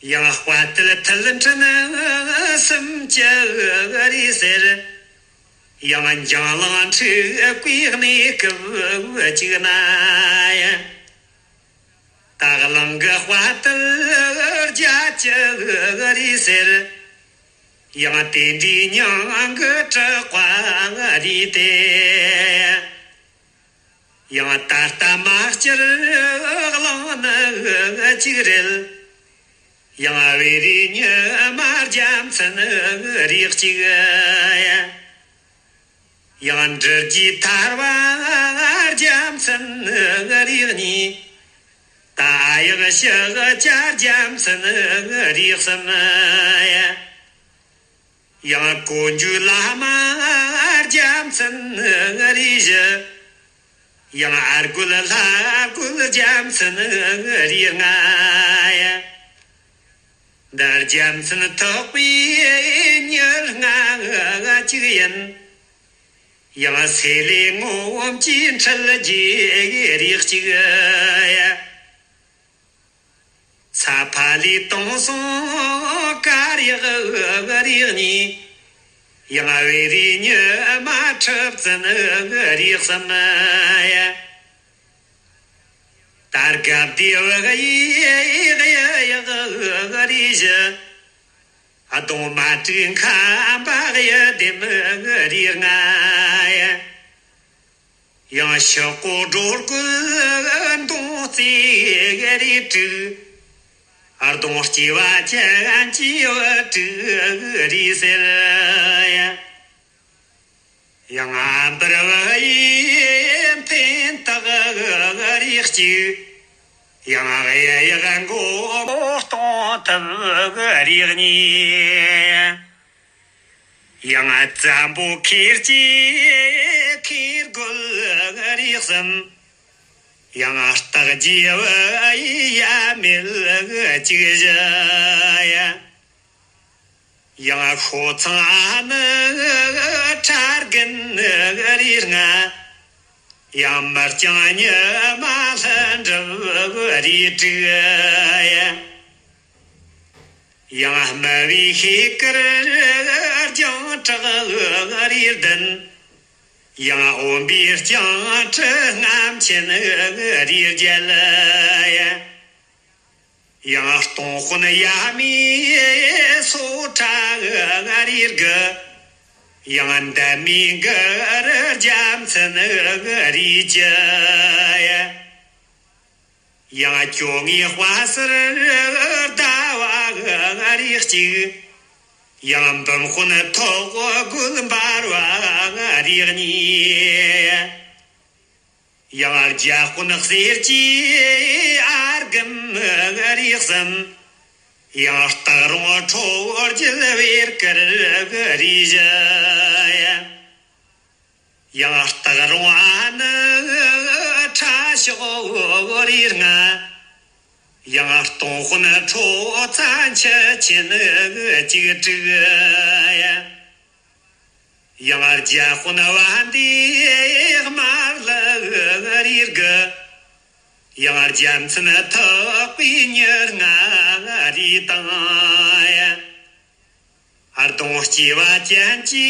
ཡང་དཔའ་བརྟུལ་མཐུ་ཕྲན་སུམ་ཅུ་རེད་ཟེར། ཡང་འཇང་གླིང་འཁྲུགས་པའི་གནས་སྐབས་གཅིག་ན། ད་གླིང་གི་དཔའ་བརྟུལ་བརྒྱད་ཅུ་རེད་ཟེར། ཡང་དེ་འདྲའི་མྱིང་གི་གྲགས་པ་རེད་དེ། ཡང་ད་ལྟ་མ་སྤྱིར་གླིང་ནི་གཅིག་རེད། ཡང་བེ་རི་མྱི་མ་རྒྱལ་མཚན་རིགས་གཅིག། ཡང་འབྲི་རྒྱུའི་ཐར་པ་རྒྱལ་མཚན་རིགས་གཉིས། ད་ཡང་ཕྱག་བྱ་རྒྱལ་མཚན་རིགས་གསུམ། ཡང་གོ་འཇུ་བླ་མ་རྒྱལ་མཚན་རིགས་བཞི། ཡང་ཨ་རྒོད་ལྷ་རྒོད་རྒྱལ་མཚན་རིགས་ལྔ། འདི་རྒྱལ་མཚན་ཐོག་པའི་མྱི་ལྔ་གཅིག་ཡིན། ཡང་སེ་ལེ་ངོམ་གྱི་འཁྲིལ་རྒྱུའི་རིགས་གཅིག། ས་ཕ་ལི་དུང་སོང་དཀར་ཡག་རིགས་གཉིས། ཡང་བེ་རི་མྱི་མ་ཁྲི་བཙུན་རིགས་གསུམ། དར་དཀར་དེ་བག་ཡིག་ཡག་རིགས་བཞི། གདོང་མ་དྲུག་ཁམ་པ་གཡུ་ལྡེམ་རིགས་ལྔ། ཡང་ཕྱི་སྐོར་སྒྲོ་སྐུར་མདུང་རྩེ་རིགས་དྲུག། གདོང་སྐྱེས་པ་ཅན་གྱི་བུ་དྲུག་རིགས་ཟེར། ཡང་འབུར་བུ་ཡི་འཕེན་སྟེགས་རིགས་གཅིག། ཡང་གཡུ་ཡག་མགོ་སྟོང་ཐུབ་རིགས་གཉིས། ཡང་བཙན་པོ་ཁེར་སྐྱེས་ཁེར་རྒོད་རིགས་གསུམ། ཡང་སྟག་རྒྱལ་བུ་ཡི་ཡ་མེད་གཅིག་བཞི། ཡང་ཤོ་ཚང་ཨ་ནི་ཁྲ་རྒན་རིགས་ལྔ། ཡང་མི་རྐྱང་ཉི་མ་ལྷུན་གྲུབ་རིགས་དྲུག། ཡང་སྨུ་བའི་ཤེལ་དཀར་རྒྱང་གྲགས་རིགས་བདུན། ཡང་འོམ་བུའི་རྐྱང་ཁྲི་རྔམ་ཆེན་རིགས་བརྒྱད། ཡང་སྟོང་དཔོན་ཡ་མའི་སོ་ཁྲ་རིགས་དགུ། ཡང་འདབ་མའི་གུ་རུ་རྒྱལ་མཚན་རིགས་བཅུ། ཡང་སྐྱོ་ངའི་དཔའ་ཟུར་ཟླ་བ་རིགས་གཅིག། ཡང་འབུམ་དཔོན་ཐོག་རྒོད་འབར་བ་རིགས་གཉིས། ཡང་རྒྱལ་དཔོན་གསེར་གྱི་ཨར་གམ་རིགས་གསུམ། ཡང་སྟག་རོང་ཁྲོ་རྒྱལ་བེར་དཀར་རིགས་བཞི། ཡང་སྟག་རོང་ཨ་ནི་ཁྲ་ཤོག་རིའི་རྔ། ཡང་སྟོང་དཔོན་ཁྲོ་ཚ་འཆི་ཆེན་གཅིག་དྲུག། ཡང་རྒྱལ་དཔོན་བན་དེ་དམར་ལ་རིའི་དགུ། ཡང་རྒྱལ་མཚན་ཐོག་པའི་ཉེར་ལྔ་རིའི་དང་། གདོང་སྐྱེས་པ་ཅན་གྱི་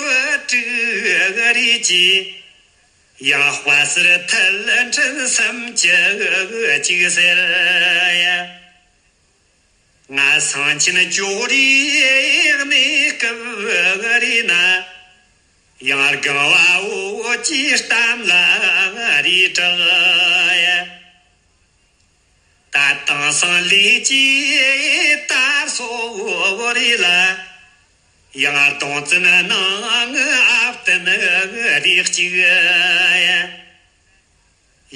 བུ་དྲུག་རིགས་ཀྱི། ཡང་དཔའ་ཟུར་ཐལ་འཕྲིན་སུམ་ཅུ་གཅིག་ཟེར། ང་སང་ཆེན་ཇོ་རིའི་གནས་སྐབས་རེད་ན། ཡང་སྒང་བ་འོ་ཅི་གཏམ་ལ་རེ་དྲག། ད་དེང་སང་ལས་ཀྱི་དར་སོ་རེ་ལ། ཡང་གདོང་བཙན་ནང་ཨབ་བརྟན་རིགས་གཅིག།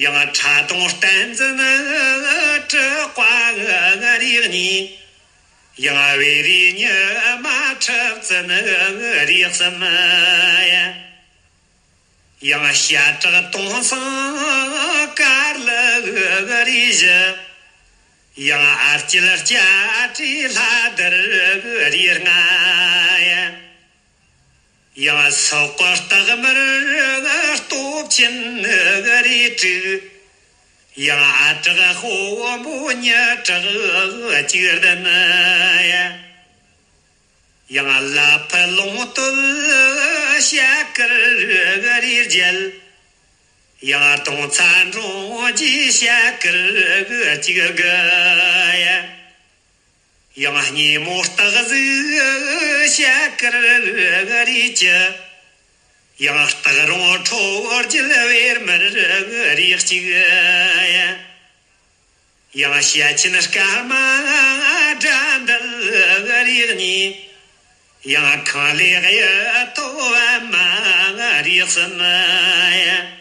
ཡང་ཁྲ་གདོང་བསྟན་འཛིན་དྲུག་པ་རིགས་གཉིས། ཡང་བེ་རི་ཉི་མ་ཁྲི་བཙན་རིགས་གསུམ། ཡང་ཤ་ཁྲག་དུང་སང་དཀར་ལི་རིགས་བཞི། ཡང་ཨ་སྐྱིད་སྐྱ་བྲིས་ལྷ་ལྡིར་རིགས་ལྔ། ཡང་སོག་པོ་སྟག་དམར་སྟོབས་ཆེན་རིགས་དྲུག། ཡང་ཨ་བྲག་དཔོན་པོ་ཉི་བྲག་གཅིག་བདུན། ཡང་ལ་ཕུ་ལུང་སྟོད་ཤ་དཀར་རིའི་རྒྱལ། ཡང་གདོང་ཚ་འབྲོང་རྗེས་ཤ་དཀར་གཅིག་དགུ། ཡང་སྙེ་མོ་སྟག་གཟིག་ཤ་དཀར་རིགས་བཅུ། ཡང་སྟག་རོང་ཁྲོ་རྒྱུད་བེར་དམར་རིགས་གཅིག། ཡང་བྱ་ཆེན་སྐར་མ་དགྲ་འདུལ་རིགས་གཉིས། ཡང་ཁང་ལས་གཡུ་ཐོག་པདྨ་རིགས་གསུམ།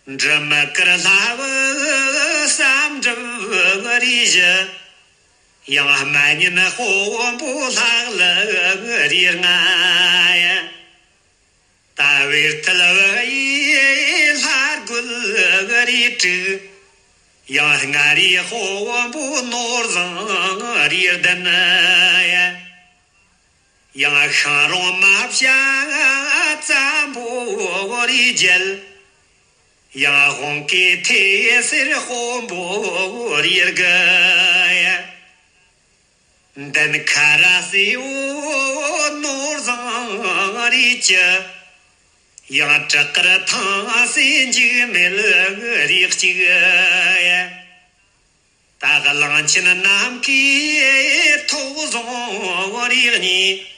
འབྲི་མི་དཀར་ལྷ་བུ་བསམ་འགྲུབ་རིགས་བཞི། ཡང་སྨན་གཉེན་དཔོན་པོ་ལྷག་ལུ་རིགས་ལྔ། ད་བེར་ཐལ་བུ་ཡི་ལྷ་རྒོད་རིགས་དྲུག། ཡང་མངའ་རིས་དཔོན་པོ་ནོར་བཟང་རིགས་བདུན། ཡང་ཤང་རོང་མ་བྱ་བཙན་པོ་རིགས་བརྒྱད། ཡང་དབང་གི་ཐེ་སེར་དཔོན་པོ་རིགས་དགུ། མདུན་ཁ་ར་སེ་བོ་ནོར་བཟང་རིགས་བཅུ། ཡང་བྲག་དཀར་ཐང་སེ་འཇིགས་མེད་རིགས་གཅིག། ད་གླང་ཆེན་ནམ་མཁའི་ཐོག་བཟང་རིགས་གཉིས།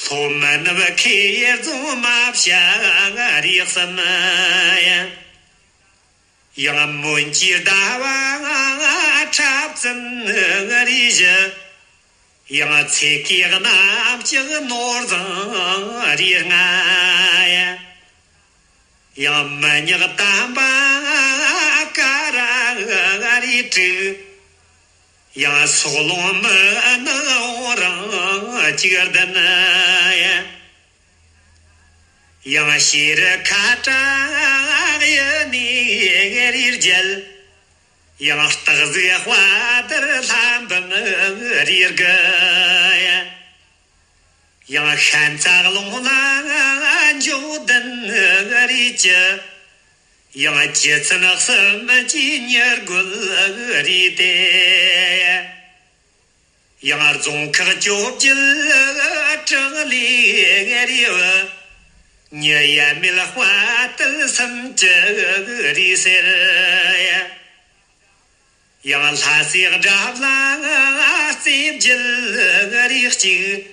ལྷོ་མི་ནུབ་ཁེ་རྫོང་མ་བྱ་རིགས་གསུམ། ཡང་མོན་གྱི་ཟླ་བ་ཁྲབ་ཙམ་རིགས་བཞི། ཡང་ཚེ་གེ་གནམ་ལྕགས་ནོར་བཟང་རིགས་ལྔ། ཡང་མི་ཉག་དམ་པ་ཀ་ར་རིགས་དྲུག། ཡང་སོག་ལུང་མི་ནག་འོང་རང་གཅིག་བདུན། ཡང་ཤེས་རི་ཁ་བྲག་གཡུ་ནས་རིགས་བརྒྱད། ཡང་སྟག་གཟིག་དཔའ་དར་ལྷ་འབུམ་རིགས་དགུ། ཡང་ཤན་ཚ་ཀླུང་ལ་འཇོག་ལྡན་རིགས་བཅུ། ཡང་རྗེ་བཙུན་གསུམ་གྱི་ཉེར་དགུ་རིགས་ཏེ། ཡང་རྫོང་ཁག་བཅོ་བརྒྱད་བྲག་ལས་རིགས་བུ། ཉི་ཡ་མེད་དཔའ་དར་སུམ་ཅུ་རིགས་སེར། ཡང་ལྷ་སའི་དགྲ་ལྷ་རྩེ་བརྒྱད་རིགས་གཅིག།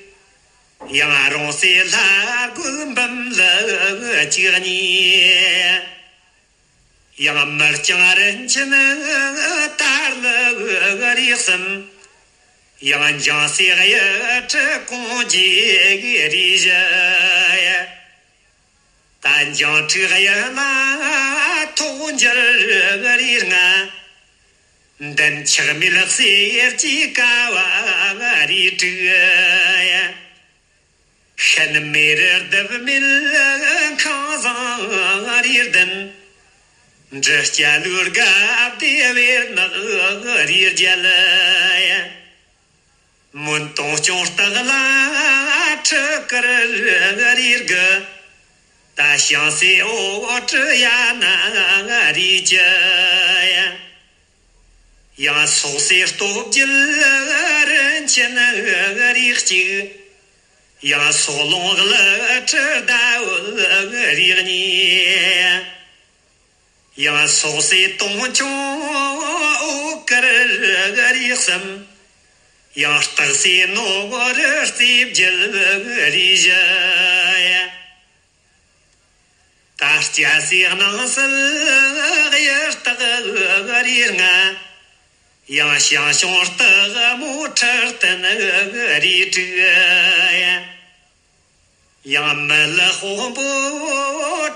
ཡང་རོང་སའི་ལྷ་རྒོད་འབུམ་ལུ་གཅིག་གཉིས། ཡང་མི་རྐྱང་རིན་ཆེན་དར་ལུ་རིགས་གསུམ། ཡང་འཇང་སའི་གཡུ་ཁྲི་ཀོང་རྗེ་རིགས་བཞི། ད་འཇང་ཕྲུག་གཡུ་ལ་ཐོག་འགྱུར་རིགས་ལྔ། མདུན་ཆགས་མེད་གསེར་གྱི་ཀ་བ་རིགས་དྲུག། ཤ་ ལྷན་མེ་རི་རྡུལ་མེད་ཁང་བཟང་རིའི་གདན། འབྲི་སྐྱ་ལོའི་དགའ་བདེ་བེར་ནག་རིའི་རྒྱལ། མོན་དུང་སྐྱོང་སྟག་ལ་ཁྲི་དཀར་རིའི་དགུ། ད་ཞང་སྲས་འོ་གྲི་ཡ་ན་རིའི་བཅུ། ཡང་སོག་སྲས་སྟོབས་རྒྱལ་རིན་ཆེན་རིའི་གཅིག། ཡང་སོག་ལུང་གླུ་ཁྲི་ཟླ་འོད་རིའི་གཉིས། ཡང་སོག་སྲས་དུང་སྐྱོང་འོད་དཀར་རིའི་གསུམ། ཡང་སྟག་སྲས་ནོར་རྩེ་རྒྱལ་རིའི་བཞི། ད་སྐྱ་སྲས་སྣང་གསལ་གཡུ་སྟག་རིའི་ལྔ། ཡང་ཞང་ཞུང་སྟག་མོ་ཁྲི་སྟན་རིའི་དྲུག། ཡང་མི་ལི་དཔོན་པོ་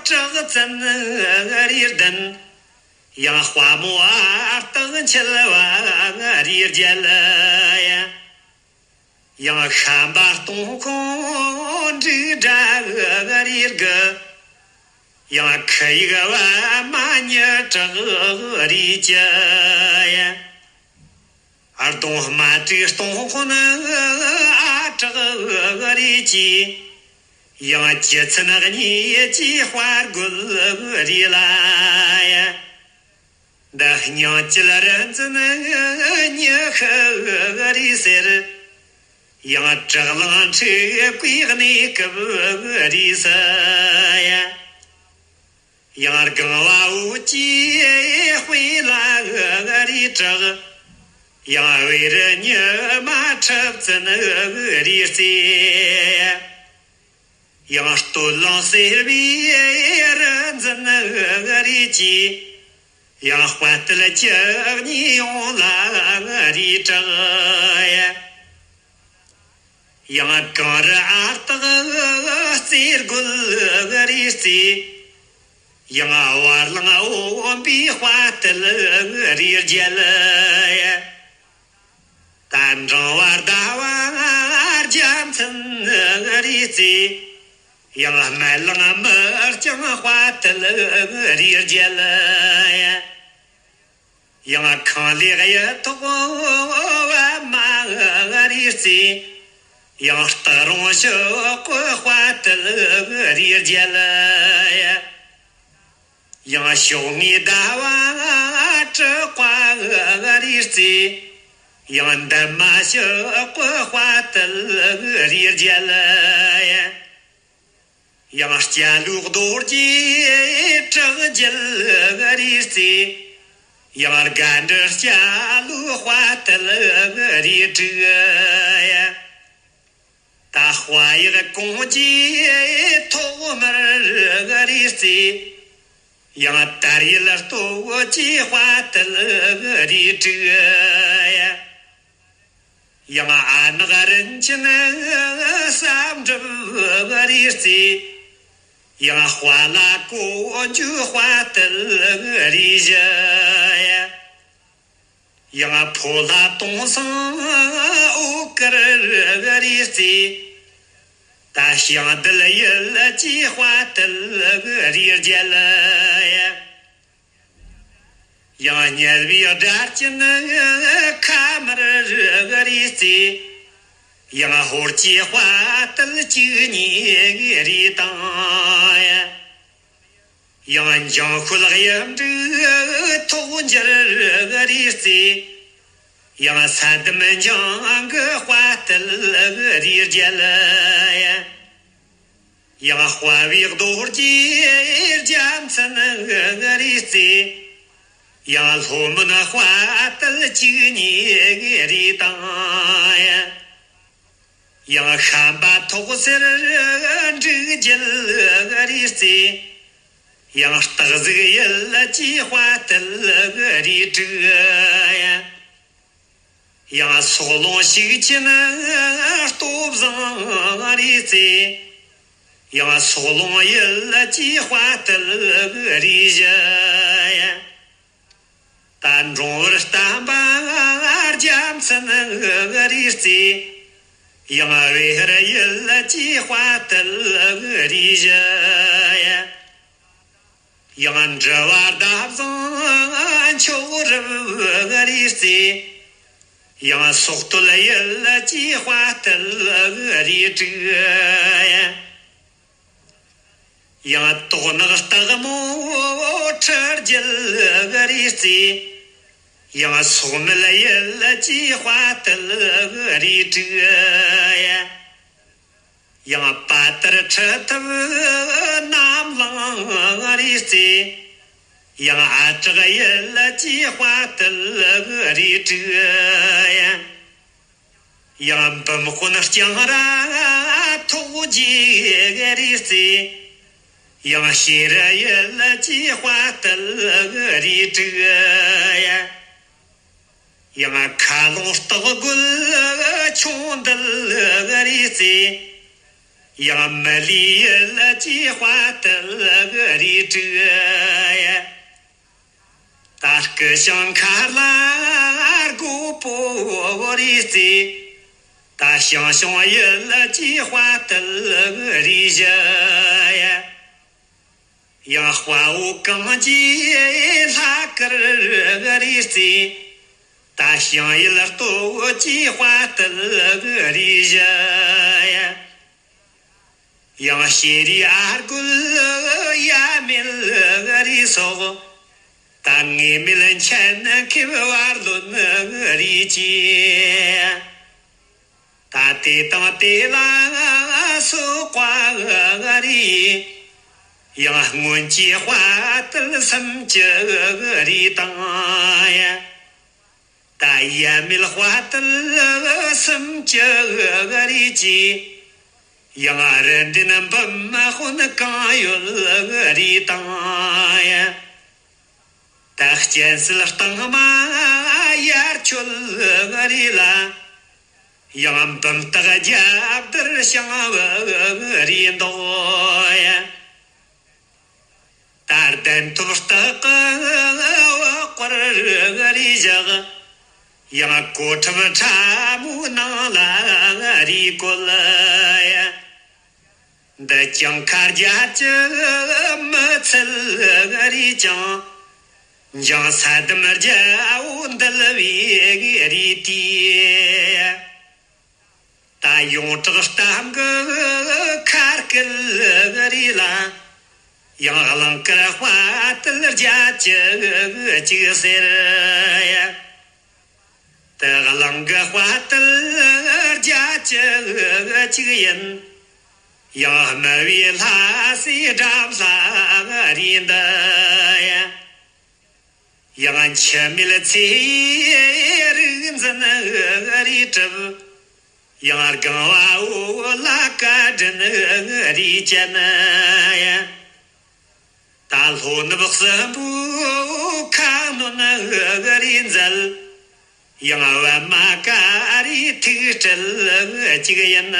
གྲགས་བཙན་རིའི་བདུན། ཡང་དཔའ་མོ་ཨ་སྟག་འཁྱིལ་བ་རིའི་བརྒྱད། ཡང་ཤམ་པ་སྟོང་ཁོང་འབྲུག་སྒྲ་རིའི་དགུ། ཡང་ཁི་ཡིག་པདྨ་ཉི་གྲགས་རིའི་བཅུ། ཡང་གདོང་དམར་དྲུག་སྟོང་དཔོན་ཨ་གྲགས་རིའི་བཅུ། ཡང་རྒྱུ་མཚན་གཉིས་ཀྱིས་དཔའ་རྒོད་རིའི་བླ། འདི་སྙིང་བཅུད་རིན་འཛིན་ཉི་ཤུ་རིའི་གསེར། ཡང་བྲག་ལང་ཁྲི་གུའི་གནས་སྐབས་རིའི་སུ། ཡང་སྒང་བ་འོད་ཀྱི་དཔེ་ལ་རིའི་བྲག། ཡང་བེ་རི་ཉི་མ་ཁྲི་བཙུན་རིའི་རྩེ། ཡང་སྟོད་ལུང་སེར་བའི་རི་འཛིན་རིའི་དཀྱིལ། ཡང་དཔའ་རྟུལ་བཅུ་གཉིས་ཡོངས་ལ་རིའི་བྲག། ཡང་གངས་རི་ཨ་སྟག་རྩེ་རྒོད་རིའི་རྩེ། ཡང་བར་ལང་འོམ་པའི་དཔའ་རྟུལ་རིའི་རྒྱལ། ད་འབྲིང་བ་ཟླ་བ་རྒྱལ་མཚན་རིའི་རྩེ། ཡང་སྨད་གླིང་མི་རྐྱང་དཔའ་རྟུལ་རིའི་རྒྱལ། ཡང་ཁང་ལས་གཡུ་ཐོག་པདྨ་རིའི་རྩེ། ཡང་སྟག་རོང་ཤོག་གུ་དཔའ་རྟུལ་རིའི་རྒྱལ། ཡང་ཕྱོགས་ངོས་ཟླ་བ་དྲུག་པ་རིའི་རྩེ། ཡང་འདབ་མ་ཤོག་གུ་དཔའ་རྟུལ་རིའི་རྒྱལ། ཡང་སྐྱ་ལོའི་རྡོ་རྗེ་གྲགས་རྒྱལ་རིའི་རྩེ། ཡང་སྒ་འབྲུ་སྐྱ་ལོའི་དཔའ་རྟུལ་རིའི་དྲུག། ད་དཔའ་ཡི་གོང་ཆེན་ཐོག་དམར་རིའི་རྩེ། ཡང་དར་ཡུལ་སྟོབས་ཀྱི་དཔའ་རྟུལ་རིའི་དྲུག། ཡང་ཨ་ནག་རིན་ཆེན་བསམ་འགྲུབ་རིའི་རྩེ། ཡང་དཔའ་ལ་གོ་འཇུ་དཔའ་རྟུལ་རིའི་བཞི། ཡང་ཕོ་ལྷ་སྟོང་སང་འོད་དཀར་རིའི་རྩེ། ད་ཞིང་རྡུལ་ཡུལ་གྱི་དཔའ་རྟུལ་རིའི་རྒྱལ། ཡང་དམྱལ་བའི་དགྲ་རྐྱེན་ཁ་དམར་རིའི་རྩེ། ཡང་ཧོར་གྱི་དཔའ་རྟུལ་བཅུ་གཉིས་རིའི་དང་། ཡང་འཇང་ཤུལ་གཡུ་འབྲུག་ཐོག་འགྱུར་རིའི་རྩེ། ཡང་ས་དམ་འཇང་གི་དཔའ་རྟུལ་རིའི་རྒྱལ། ཡང་དཔའ་བའི་རྡོ་རྗེ་རྒྱལ་མཚན་རིའི་རྩེ། ཡང་ལྷོ་མོན་དཔའ་རྟུལ་བཅུ་གཉིས་རིའི་དང་། ཡང་ཤམ་པ་ཐོག་སེར་འབྲུག་རྒྱལ་རིའི་རྩེ། ཡང་སྟག་གཟིག་ཡུལ་གྱི་དཔའ་རྟུལ་རིའི་དྲུག། ཡང་སོག་ལུང་ཤུགས་ཆེན་སྟོབས་བཟང་རིའི་རྩེ། ཡང་སོག་ལུང་ཡུལ་གྱི་དཔའ་རྟུལ་རིའི་བཞི། ད་འབྲོང་བུ་བསྟན་པ་རྒྱལ་མཚན་རིའི་རྩེ། ཡང་བེ་ཧར་ཡུལ་གྱི་དཔའ་བརྟུལ་རིགས་བཞི། ཡང་འབྲི་བ་འདབ་བཟང་མཆོག་རབ་རིགས་རྩེ། ཡང་སོག་སྟོད་ཡུལ་གྱི་དཔའ་བརྟུལ་རིགས་དྲུག། ཡང་དོག་ནག་སྟག་མོ་ཁྲི་རྒྱལ་རིགས་རྩེ། ཡང་སོག་མིད་ཡུལ་གྱི་དཔའ་བརྟུལ་རིགས་དྲུག། ཡང་པ་ཏར་ཁྲི་ཐབས་གནམ་ལང་རིགས་རྩེ། ཡང་ཨ་བྲག་ཡུལ་གྱི་དཔའ་བརྟུལ་རིགས་དྲུག། ཡང་འབུམ་དཔོན་ལྕང་ར་ཐོག་རྒྱས་རིགས་རྩེ། ཡང་ཤེ་ར་ཡུལ་གྱི་དཔའ་བརྟུལ་རིགས་དྲུག། ཡང་མཁའ་ལོང་སྟག་རྒོད་ཆུང་འདུལ་རིགས་རྩེ། ཡང་མི་ལི་ཡུལ་གྱི་དཔའ་བརྟུལ་རིགས་དྲུག། ད་སྐུ་ཞིང་མཁར་ལ་རྒོད་པོ་རིགས་རྩེ། ད་ཞང་ཞུང་ཡུལ་གྱི་དཔའ་བརྟུལ་རིགས་བཞི། ཡང་དཔའ་བོ་གངས་ཀྱི་ལྷ་དཀར་རིགས་རྩེ། ད་ཞང་ཡུལ་སྟོད་ཀྱི་དཔའ་བརྟུལ་རིགས་བཞི། ཡང་ཤེ་རི་ཨ་རྒོད་ཡ་མེད་རིགས་སོགས། ད་ངེས་མེད་མཁྱེན་མཁས་བར་ལོན་རིགས་ཀྱི། ད་དེ་དང་དེ་ལ་སོགས་པ་རིགས། ཡང་སྔོན་གྱི་དཔའ་བརྟུལ་སུམ་ཅུ་རིགས་དང་། ད་ཡ་མེད་དཔའ་བརྟུལ་སུམ་ཅུ་རིགས་ཀྱི། ཡང་རི་འདྲེན་འབུམ་དཔོན་གང་ཡོད་རིགས་དང་། ད་སྤྱན་གསལ་རྟིང་མ་ཡར་ཆོད་རིགས་ལ། ཡང་འབུམ་སྟག་རྒྱབ་དར་ཞང་བུ་རིགས་མདོག། ད་གདན་ཐོབ་སྟག་གི་འོག་བར་རིགས་བཞག། ཡང་གོ་ཁྲབ་ཁྲ་མོའི་ནང་ལ་རིགས་བཀོད། འདི་ཀྱང་མཁའ་རྒྱ་ཀྱི་མི་ཚད་རིགས་ཀྱང་། འཇང་ས་དམ་རྒྱལ་པོ་འདུལ་བའི་རིགས་ཏེ། ད་ཡོངས་གྲགས་གཏམ་གྱི་ཁ་སྐད་རིགས་ལ། ཡང་གླིང་དཀར་དཔའ་བརྟུལ་རྒྱལ་གྱི་གཅིག་ཟེར། ད་གླིང་གི་དཔའ་བརྟུལ་རྒྱལ་གྱི་གཅིག་ཡིན། ཡང་སྨུ་བའི་ལྷ་སའི་དགྲ་ལྷ་རིགས་འདི། ཡང་འཆི་མེད་ཚེ་ཡི་རིག་འཛིན་རིགས་གྲུབ། ཡང་སྒང་བ་འོ་ལ་བཀའ་དྲིན་རིགས་ཅན། ད་ལྷོ་ནུབ་སྲིན་པོའི་ཁ་གནོན་རིགས་མཛད། ཡང་པདྨ་དཀར་རིའི་ཐུགས་སྤྲུལ་གཅིག་ཡིན།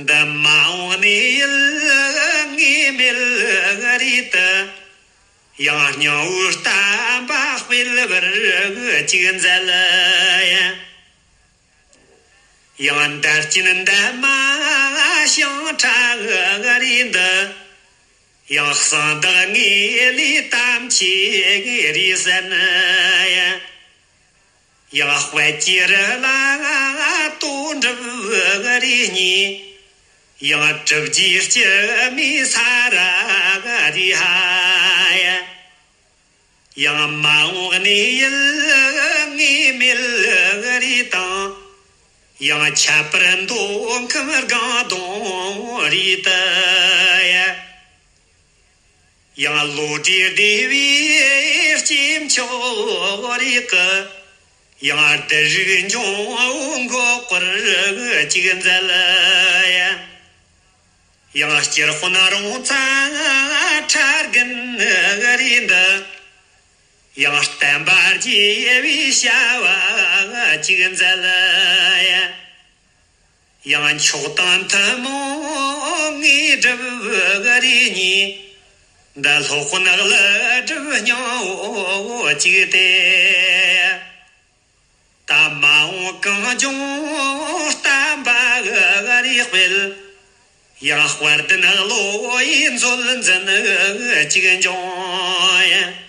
འདི་མ་འོངས་གནས་ཡུལ་ངེས་མེད་རིགས་དེ། ཡང་སྙིང་པོའི་བསྟན་པ་སྤེལ་བར་གཅིག་མཛད། ཡང་འདར་སྐྱིན་འདབ་མ་ཞིང་ཁྲ་རིགས་འདི། ཡང་གསང་བདག་ངེས་ལེགས་དམ་ཆོས་རིགས་གསན། ཡང་དཔལ་གྱི་རི་ལ་དོན་གྲུབ་རིགས་གཉིས། ཡང་གྲུབ་རྗེས་སྐྱེ་མེད་ས་ར་རིགས་ཧ། ཡང་མ་འོངས་གནས་ཡུལ་ངེས་མེད་རིགས་དང་། ཡང་ཁྱད་པར་མདོ་ཁམས་སྒང་སྟོང་རིགས་དེ། ཡང་བློ་གྲོས་བདེ་བའི་སྐྱེས་མཆོག་རིགས་ཀྱི། ཡང་བདུད་རིགས་འབྱུང་པོ་འགོག་པར་གཅིག་མཛད། ཡང་སྤྱིར་དཔོན་རོང་ཚ་ཁྲ་རྒན་རིགས་འདི། ཡང་བསྟན་པ་རྒྱས་པའི་བྱ་བ་གཅིག་མཛད། ཡང་མཆོག་དང་ཐུན་མོང་དངོས་གྲུབ་རིགས་གཉིས། འདི་སློབ་དཔོན་ཀླུ་སྒྲུབ་སྙིང་པོ་གཅིག་སྟེ། ད་མ་འོངས་གངས་ལྗོངས་ སྤེལ། ཡང་དཔལ་ལྡན་བློ་ཡི་མཛོད་འཛིན་གཅིག་འབྱུང་།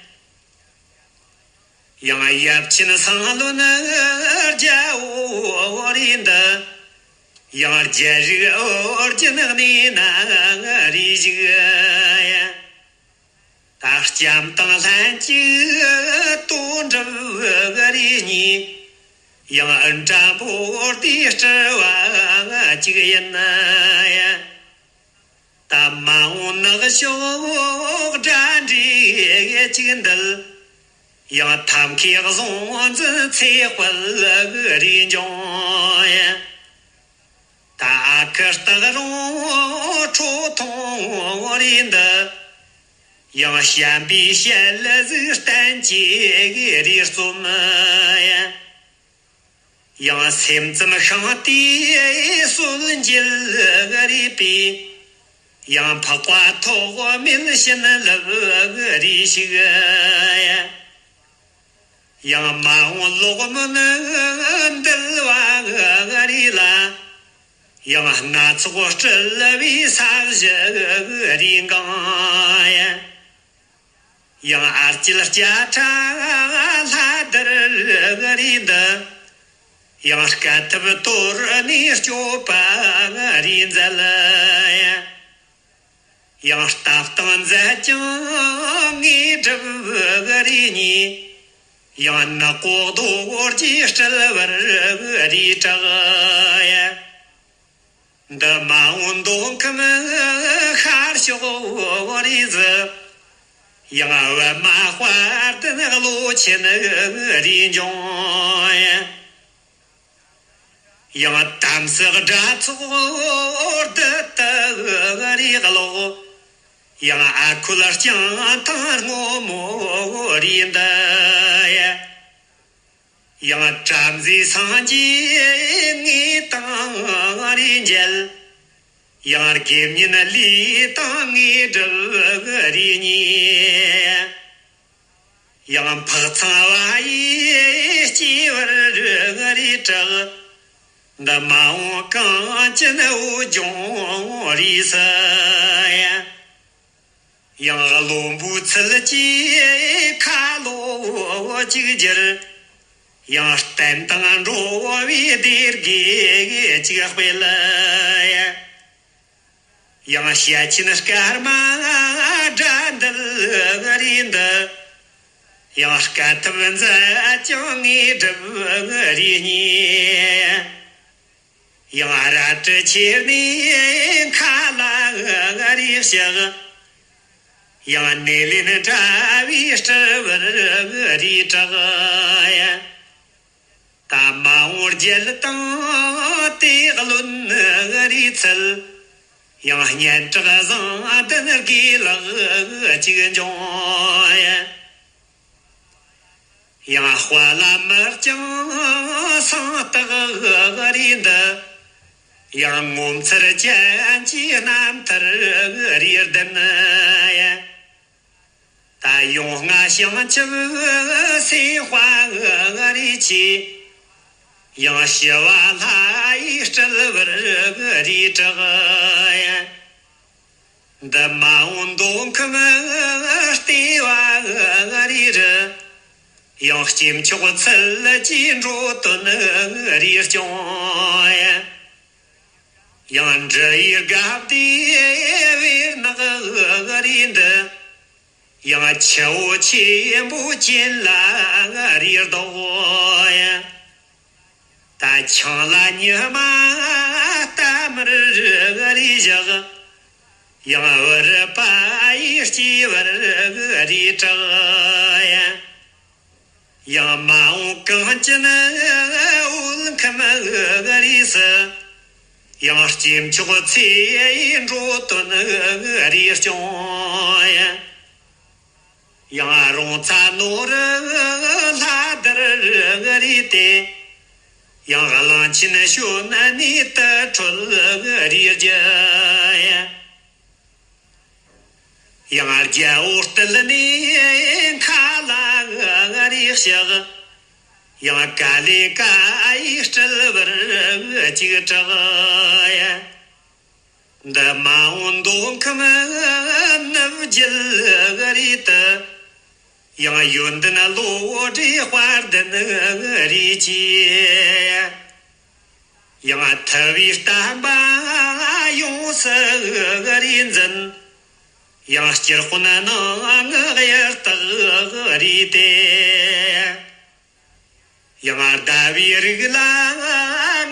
ཡང་ཡབ་ཆེན་སང་བློན་རྒྱལ་པོ་རེ་འདི། ཡང་རྒྱལ་རིགས་ཨོ་རྒྱན་གནས་ན་རེ་བཞུགས། ད་ལྕམ་དང་ལྷན་ཅིག་ཏུ་འགྲུབ་རེ་གཉིས། ཡང་ཨིན་དྲ་འབོར་དེའི་སྤྲུལ་བ་གཅིག་ཡིན། ད་མ་འོངས་ནག་ཕྱོགས་དགྲ་འདྲེ་གཅིག་འདུལ། ཡང་ཐབས་མཁས་གཟུངས་འཛིན་ཚེ་དཔལ་རེ་འབྱུང་། ད་ཨ་ཁུ་སྟག་རོང་ཁྲོ་ཐུང་རེ་འདི། ཡང་བྱམས་པའི་ཞལ་གཟིགས་བསྟན་བཅོས་རེ་རྩོམ། ཡང་སེམས་ཙམ་ཤིང་རྟའི་སྲོལ་འབྱེད་རེ་སྤེལ། ཡང་འཕགས་པ་ཐོགས་མེད་བྱིན་རླབས་རེ་ཞུགས། ཡང་མ་འོངས་ལོག་སྨོན་འདུལ་བ་རེ་ལ། ཡང་སྣ་ཚོགས་སྤྲུལ་པའི་ས་གཞི་རེ་འགེངས། ཡང་ཨ་སྐྱིད་སྐྱ་ཕྲ་ལྷ་དར་རེ་འདི། ཡང་སྐལ་ཐུབ་དོར་ནས་སྐྱོབ་པ་རེ་མཛད། ཡང་ལྟ་སྟངས་མཛད་ཀྱང་དངོས་གྲུབ་རེ་བརྙེས། ཡང་ནག་པོ་རྡོ་རྗེ་སྤྲུལ་པར་རེ་གྲགས། འདི་མ་འོངས་མདོ་ཁམས་ཤར་ཕྱོགས་རེ་བཞུགས། ཡང་པདྨ་དཔལ་ལྡན་བློ་ཆེན་རེ་འབྱུང་། ཡང་དམ་སྲི་དགྲ་ཚོགས་བདུད་དུ་རེ་ཀློག། ཡང་ཨ་ཁུ་ལ་སྤྱང་ཐང་སྔོན་མོ་རེ་འདི། ཡང་བྲམ་ཟེ་སངས་རྒྱས་དངོས་དང་རེ་མཇལ། ཡང་དགེ་བསྙེན་ལས་དང་དངོས་གྲུབ་རེ་བརྙེས། ཡང་འཕགས་ཚངས་པ་ཡི་སྐྱེ་བར་རེ་གྲགས། འདི་མ་འོངས་གངས་ཅན་བོད་ལྗོངས་རེ་བསུ། ཡང་བློན་པོའི་ཚུལ་གྱིས་ཁ་ལོ་གཅིག་གྱུར། ཡང་བསྟན་དང་འགྲོ་བའི་བདེ་དགེ་གཅིག་སྤེལ། ཡང་ཞལ་ཆེམས་སྐར་མ་དགྲ་འདུལ་རེ་འདི། ཡང་སྐལ་ཐུབ་མཛད་ཀྱང་དངོས་གྲུབ་རེ་བརྙེས། ཡང་རལ་གྲི་ཁྱེར་ནས་མཁའ་ལ་རེ་གཤེགས། ཡང་ནེ་ལེནྡྲ་བའི་སྤྲུལ་པར་རེ་གྲགས། ད་མ་འོངས་རྒྱལ་དང་དེ་བློན་རེ་འཚལ། ཡང་སྙན་གྲགས་བཟང་ལྡན་དགེ་ལེགས་གཅིག་འབྱུང་། ཡང་དཔའ་ལ་མི་རྐྱང་སེང་སྟག་རེ་འདི། ཡང་ངོ་མཚར་ཅན་གྱི་རྣམ་ཐར་རེ་ལྡན། ད་ཡོངས་ལྔ་བྱང་ཆུབ་སེམས་དཔའ་རེ་ཆེ། ཡང་ཞི་བ་ལྷ་ཡི་སྤྲུལ་པར་རེ་གྲགས། འདི་མ་འོངས་མདོ་ཁམས་ལྟེ་བ་རེ་རུ། ཡང་སྐྱེས་མཆོག་ཚུལ་གྱིས་འགྲོ་དོན་རེ་སྐྱོང་། ཡང་འབྲི་ཡི་དགའ་བདེ་བེར་ནག་རེ་འདི། ཡང་ཆུ་བོ་ཆེན་པོ་གྱེན་ལ་རེ་ལྡོག། ད་ཆང་ལ་ཉི་མ་རྟ་དམར་རེ་བཞག། ཡང་བུ་རུ་པ་ཡི་སྐྱེ་བར་རེ་གྲགས། ཡང་མ་འོངས་གངས་ཅན་དབུས་ཁམས་རེ་སུ། ཡང་སྐྱེས་མཆོག་ཚེ་ཡི་འགྲོ་དོན་རེ་སྐྱོང་། ཡང་རོང་ཚ་ནོར་ལྷ་དར་རེ་སྟེ། ཡང་གླང་ཆེན་ཞོན་ནས་དུར་ཁྲོད་རེ་རྒྱུ། ཡང་རྒྱལ་པོ་བཏུལ་ནས་མཁའ་ལ་རེ་གཤེགས། ཡང་ཀ་ལི་ཀ་ཡི་སྤྲུལ་པར་གཅིག་གྲགས། འདི་མ་འོངས་མདོ་ཁམས་ནུབ་རྒྱུད་རེད་དེ། ཡང་ཡོན་ཏན་བློ་གྲོས་དཔལ་ལྡན་རིགས་ཀྱི། ཡང་ཐུབ་པའི་བསྟན་པ་ཡོངས་སུ་རིག་འཛིན། ཡང་སྤྱིར་དཔོན་སྣང་ངག་ཡར་དག་རིགས་ཏེ། ཡང་ཟླ་བའི་རིགས་ལ་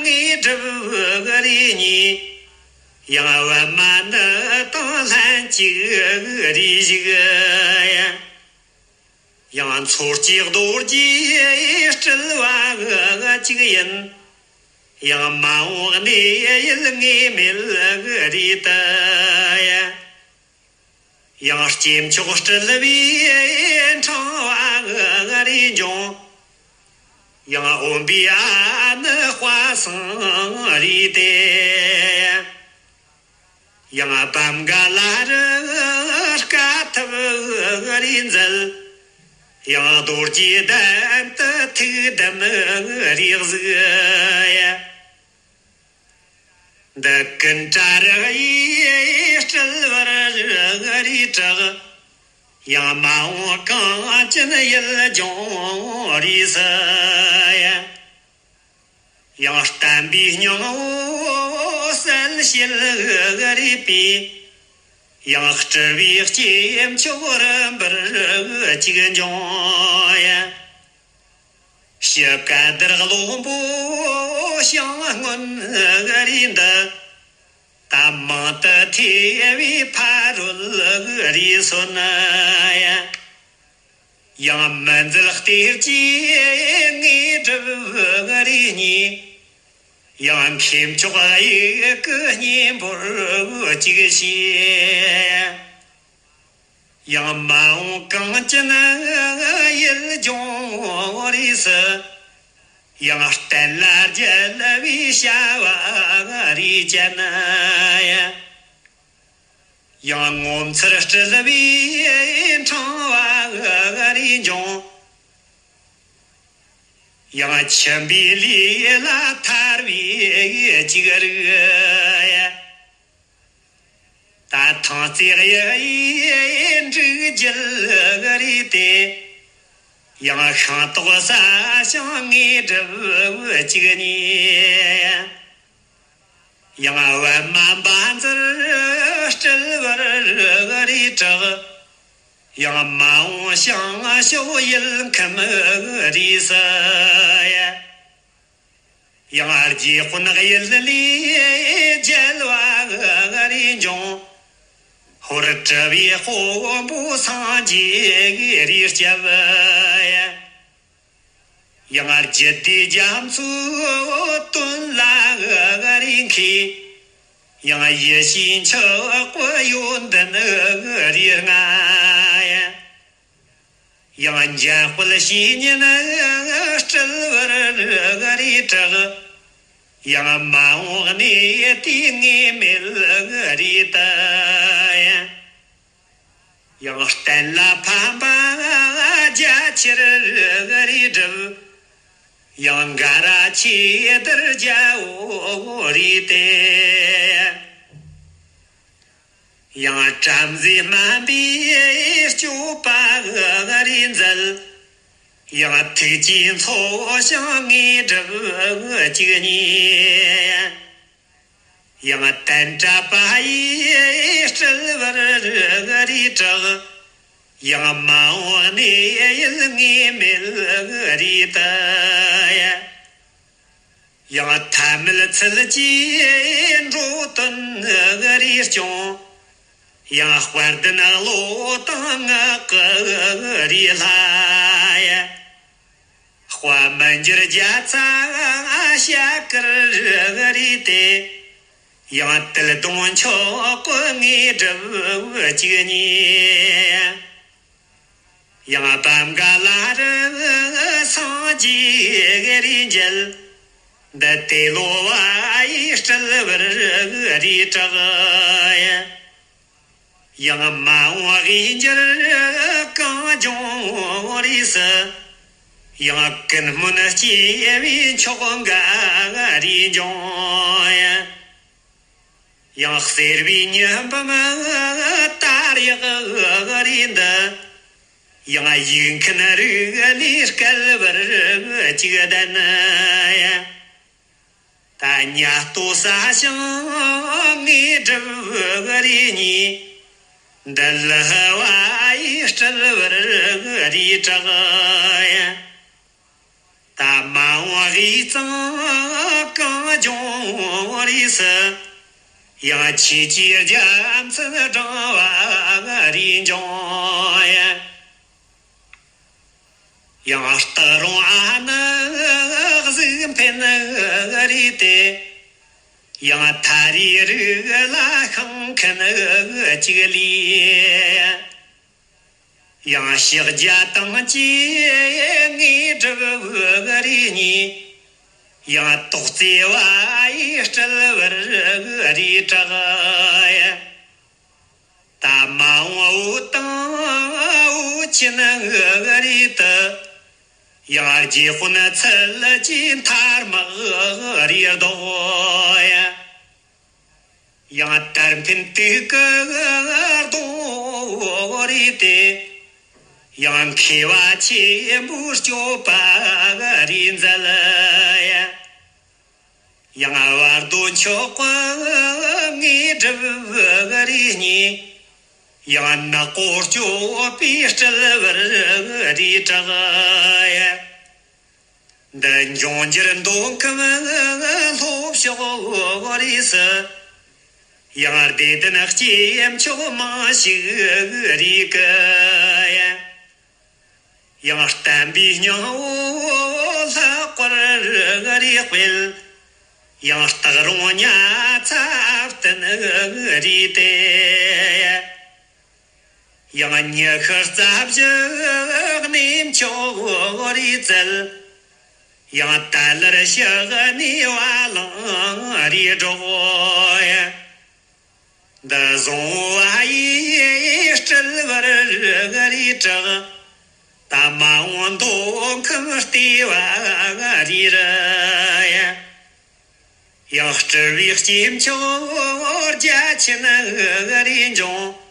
དངོས་གྲུབ་རེ་བརྙེས། ཡང་པདྨ་ནི་དང་ལྷན་ཅིག་རེ་བཞུགས། ཡང་མཚོ་སྐྱེས་རྡོ་རྗེ་སྤྲུལ་བ་གཅིག་ཡིན། ཡང་མ་འོངས་གནས་ཡུལ་ངེས་མེད་རེད་དེ། ཡང་སྐྱེས་མཆོག་སྤྲུལ་པའི་འཕྲེང་བ་རེ་འབྱུང་། ཡང་འོན་པའི་ཨ་ནི་དཔལ་སེང་རེད་དེ། ཡང་བམ་ག་ལ་རུ་དཀའ་ཐུབ་རེ་མཛད། ཡང་རྡོ་རྗེ་གདན་དུ་ཐུགས་དམ་རེ་གཟིགས། འདི་ཀུན་དགའ་རི་ཡི་སྤྲུལ་པར་རེ་གྲགས། ཡང་མ་འོངས་གངས་ཅན་ཡུལ་ལྗོངས་རེ་སུ། ཡང་བསྟན་པའི་སྙིང་པོ་གསལ་བྱེད་རེ་པའི། ཡང་སྤྲུལ་པའི་སྐྱེས་མཆོག་རིམ་པར་གཅིག་འབྱུང་། ཡ། ཞི་བཀའ་དར་གློ་བུར་ཞིང་སྔོན་རེ་འདི། ད་མང་དུ་ཐོས་པའི་ཕ་རོལ་རེ་སོན། ཡ། ཡང་མི་འཛད་གཏེར་གྱི་དངོས་གྲུབ་རེ་བརྙེས། ཡང་མཁས་མཆོག་དབྱིག་གི་སྙིང་པོར་གཅིག་བྱས། ཡང་མ་འོངས་གངས་ཅན་ཡུལ་ལྗོངས་རེ་སུ། ཡང་བསྟན་ལ་རྒྱལ་བའི་བྱ་བ་རེ་བྱས་ན། ཡང་ངོ་མཚར་སྤྲུལ་པའི་འཕྲེང་བ་རེ་འབྱུང་། ཡང་ཁྱིམ་པའི་ལུས་ལ་ཐར་པའི་གཅིག་རིག། ད་ཐང་རྩེ་གཡུ་ཡི་འབྲུག་རྒྱུད་རེ་སྟེ། ཡང་ཤིང་ཏོག་ས་ཞིང་དངོས་གྲུབ་གཅིག་ཉིད། ཡང་པདྨ་འབའ་འཛིན་སྤྲུལ་པར་རེ་གྲགས། ཡང་མ་འོངས་བྱང་ཕྱོགས་ཡུལ་ཁམས་རེ་སུ། ཡང་རྗེ་དཔོན་གཡུལ་ལས་རྒྱལ་བ་རེ་འབྱུང་། ཧོར་གྲུ་པའི་དཔོན་པོ་སངས་རྒྱས་རེ་སྐྱབས། ཡང་རྒྱུད་སྡེ་རྒྱ་མཚོའི་དོན་ལ་རེ་མཁས། ཡང་ཡེ་ཤེས་མཆོག་གི་ཡོན་ཏན་རེ་མངའ། ཡང་འཇམ་དཔལ་བཤེས་གཉེན་སྤྲུལ་པར་རེ་གྲགས། ཡང་མ་འོངས་གནས་དེའི་ངེས་མེད་རེ་ལྟ། ཡང་བསྟན་ལ་ཕན་པ་རྒྱ་ཆེར་རེ་བསྒྲུབས། ཡང་འགའ་རེ་ཆེ་དར་རྒྱལ་པོ་རེ་སྟེ། ཡང་བྲམ་ཟེ་སྨན་པའི་སྤྱོད་པ་རེ་མཛད། ཡང་ཐུགས་ཀྱི་མཚོ་བྱང་དངོས་གྲུབ་གཅིག་ཉིད། ཡང་བསྟན་དྲག་པ་ཡི་སྤྲུལ་པར་རེ་གྲགས། ཡང་མ་འོངས་གནས་ཡུལ་ངེས་མེད་རེ་ལྟ། ཡང་ཐ་མལ་ཚུལ་གྱིས་འགྲོ་དོན་རེ་སྐྱོང་། ཡང་དཔལ་ལྡན་བློ་དང་ངག་གི་རེ་ལྷ། དཔལ་མི་འགྱུར་རྒྱལ་ཚབ་ཞབས་དཀར་རེ་སྟེ། ཡང་ཏིལ་སྡོང་མཆོག་གི་དངོས་གྲུབ་གཅིག་ཉིད། ཡང་བམ་ག་ལ་རུ་སངས་རྒྱས་རེ་མཇལ། འདི་ཏེ་ལོ་པ་ཡི་སྤྲུལ་པར་རེ་གྲགས། ཡང་མ་འོངས་དབྱིན་འགྱུར་གངས་ལྗོངས་རེ་སུ། ཡང་ཀུན་སྨོན་སྐྱེ་བའི་མཆོག་འགའ་རེ་འབྱུང་། ཡང་གསེར་བའི་ཉི་འབུམ་དར་ཡག་རི་འདི། ཡང་ཡིག་མཁན་རིག་ལས་སྐལ་བར་ཅིག་ལྡན་ཡ། ད་ཉ་སྟོད་ས་ཞིང་ངས་བསྒྲུབས་རི་གཉིས། འདི་ལི་བ་ཡི་སྤྲུལ་བར་རི་བྲག་ཡ། ད་མ་འོངས་དབུས་གཙང་གངས་ལྗོངས་རིས་སུ། ཡང་ཆོས་ཀྱི་རྒྱལ་མཚན་བསྒྲེངས་པ་རི་འབྱུང་ཡ། ཡང་སྟག་རོང་ཨ་ནག་གཟུགས་འཕེན་རི་དེ། ཡང་ཐ་རི་རུ་ལ་ཤིང་མཁན་གཅིག་ལས། ཡང་ཕྱག་རྒྱ་དང་བཅས་ངས་བསྒྲུབས་རི་གཉིས། ཡང་ཏོག་ཙེ་བ་ཡི་སྤྲུལ་བར་རི་བྲག་ཡ། ད་མ་འོངས་བོད་དང་བོད་ཆེན་རི་དུ། ཡང་རྗེ་དཔོན་ཚུལ་གྱི་མཐའ་དམག་རི་ལྡོག་ཡ། ཡང་དར་འཕེན་དུས་ཀྱི་རྡོ་རི་དེ། ཡང་མཁས་པ་ཆེན་པོའི་སྤྱོད་པ་རི་མཛད་ཡ། ཡང་བར་དོ་མཆོག་ངས་བསྒྲུབས་རི་གཉིས། ཡང་ནག་པོ་སྐྱོབ་པའི་སྤྲུལ་བར་རི་བྲག་ཡ། འདི་འབྱུང་འགྱུར་མདོ་ཁམས་ལྷོ་ཕྱོགས་རིས་སུ། ཡང་སྡེ་ལྡན་སྐྱེས་མཆོག་མང་ཞིག་རིག་གི་ཡ། ཡང་བསྟན་པའི་སྙིང་པོ་ལྷག་པར་རིག་པའི། ཡང་སྟག་རོང་ཉ་ཚ་བསྟན་རིག་སྟེ། ཡང་ཉི་ཤུ་རྩ་བཞི་གནས་མཆོག་རིག་རྩལ། ཡང་ཏཱ་ལར་ཕྱག་ནས་བ་ལང་རིག་སྒྲོག་ཡ། འདི་བཟང་བ་ཡི་སྤྲུལ་བར་རིག་བྲག། ད་མ་འོངས་མདོ་ཁམས་ལྟེ་བ་རིག་རི་ཡ། ཡང་སྤྲུལ་པའི་སྐྱེས་མཆོག་རྒྱ་ཆེན་རིག་འབྱུང་།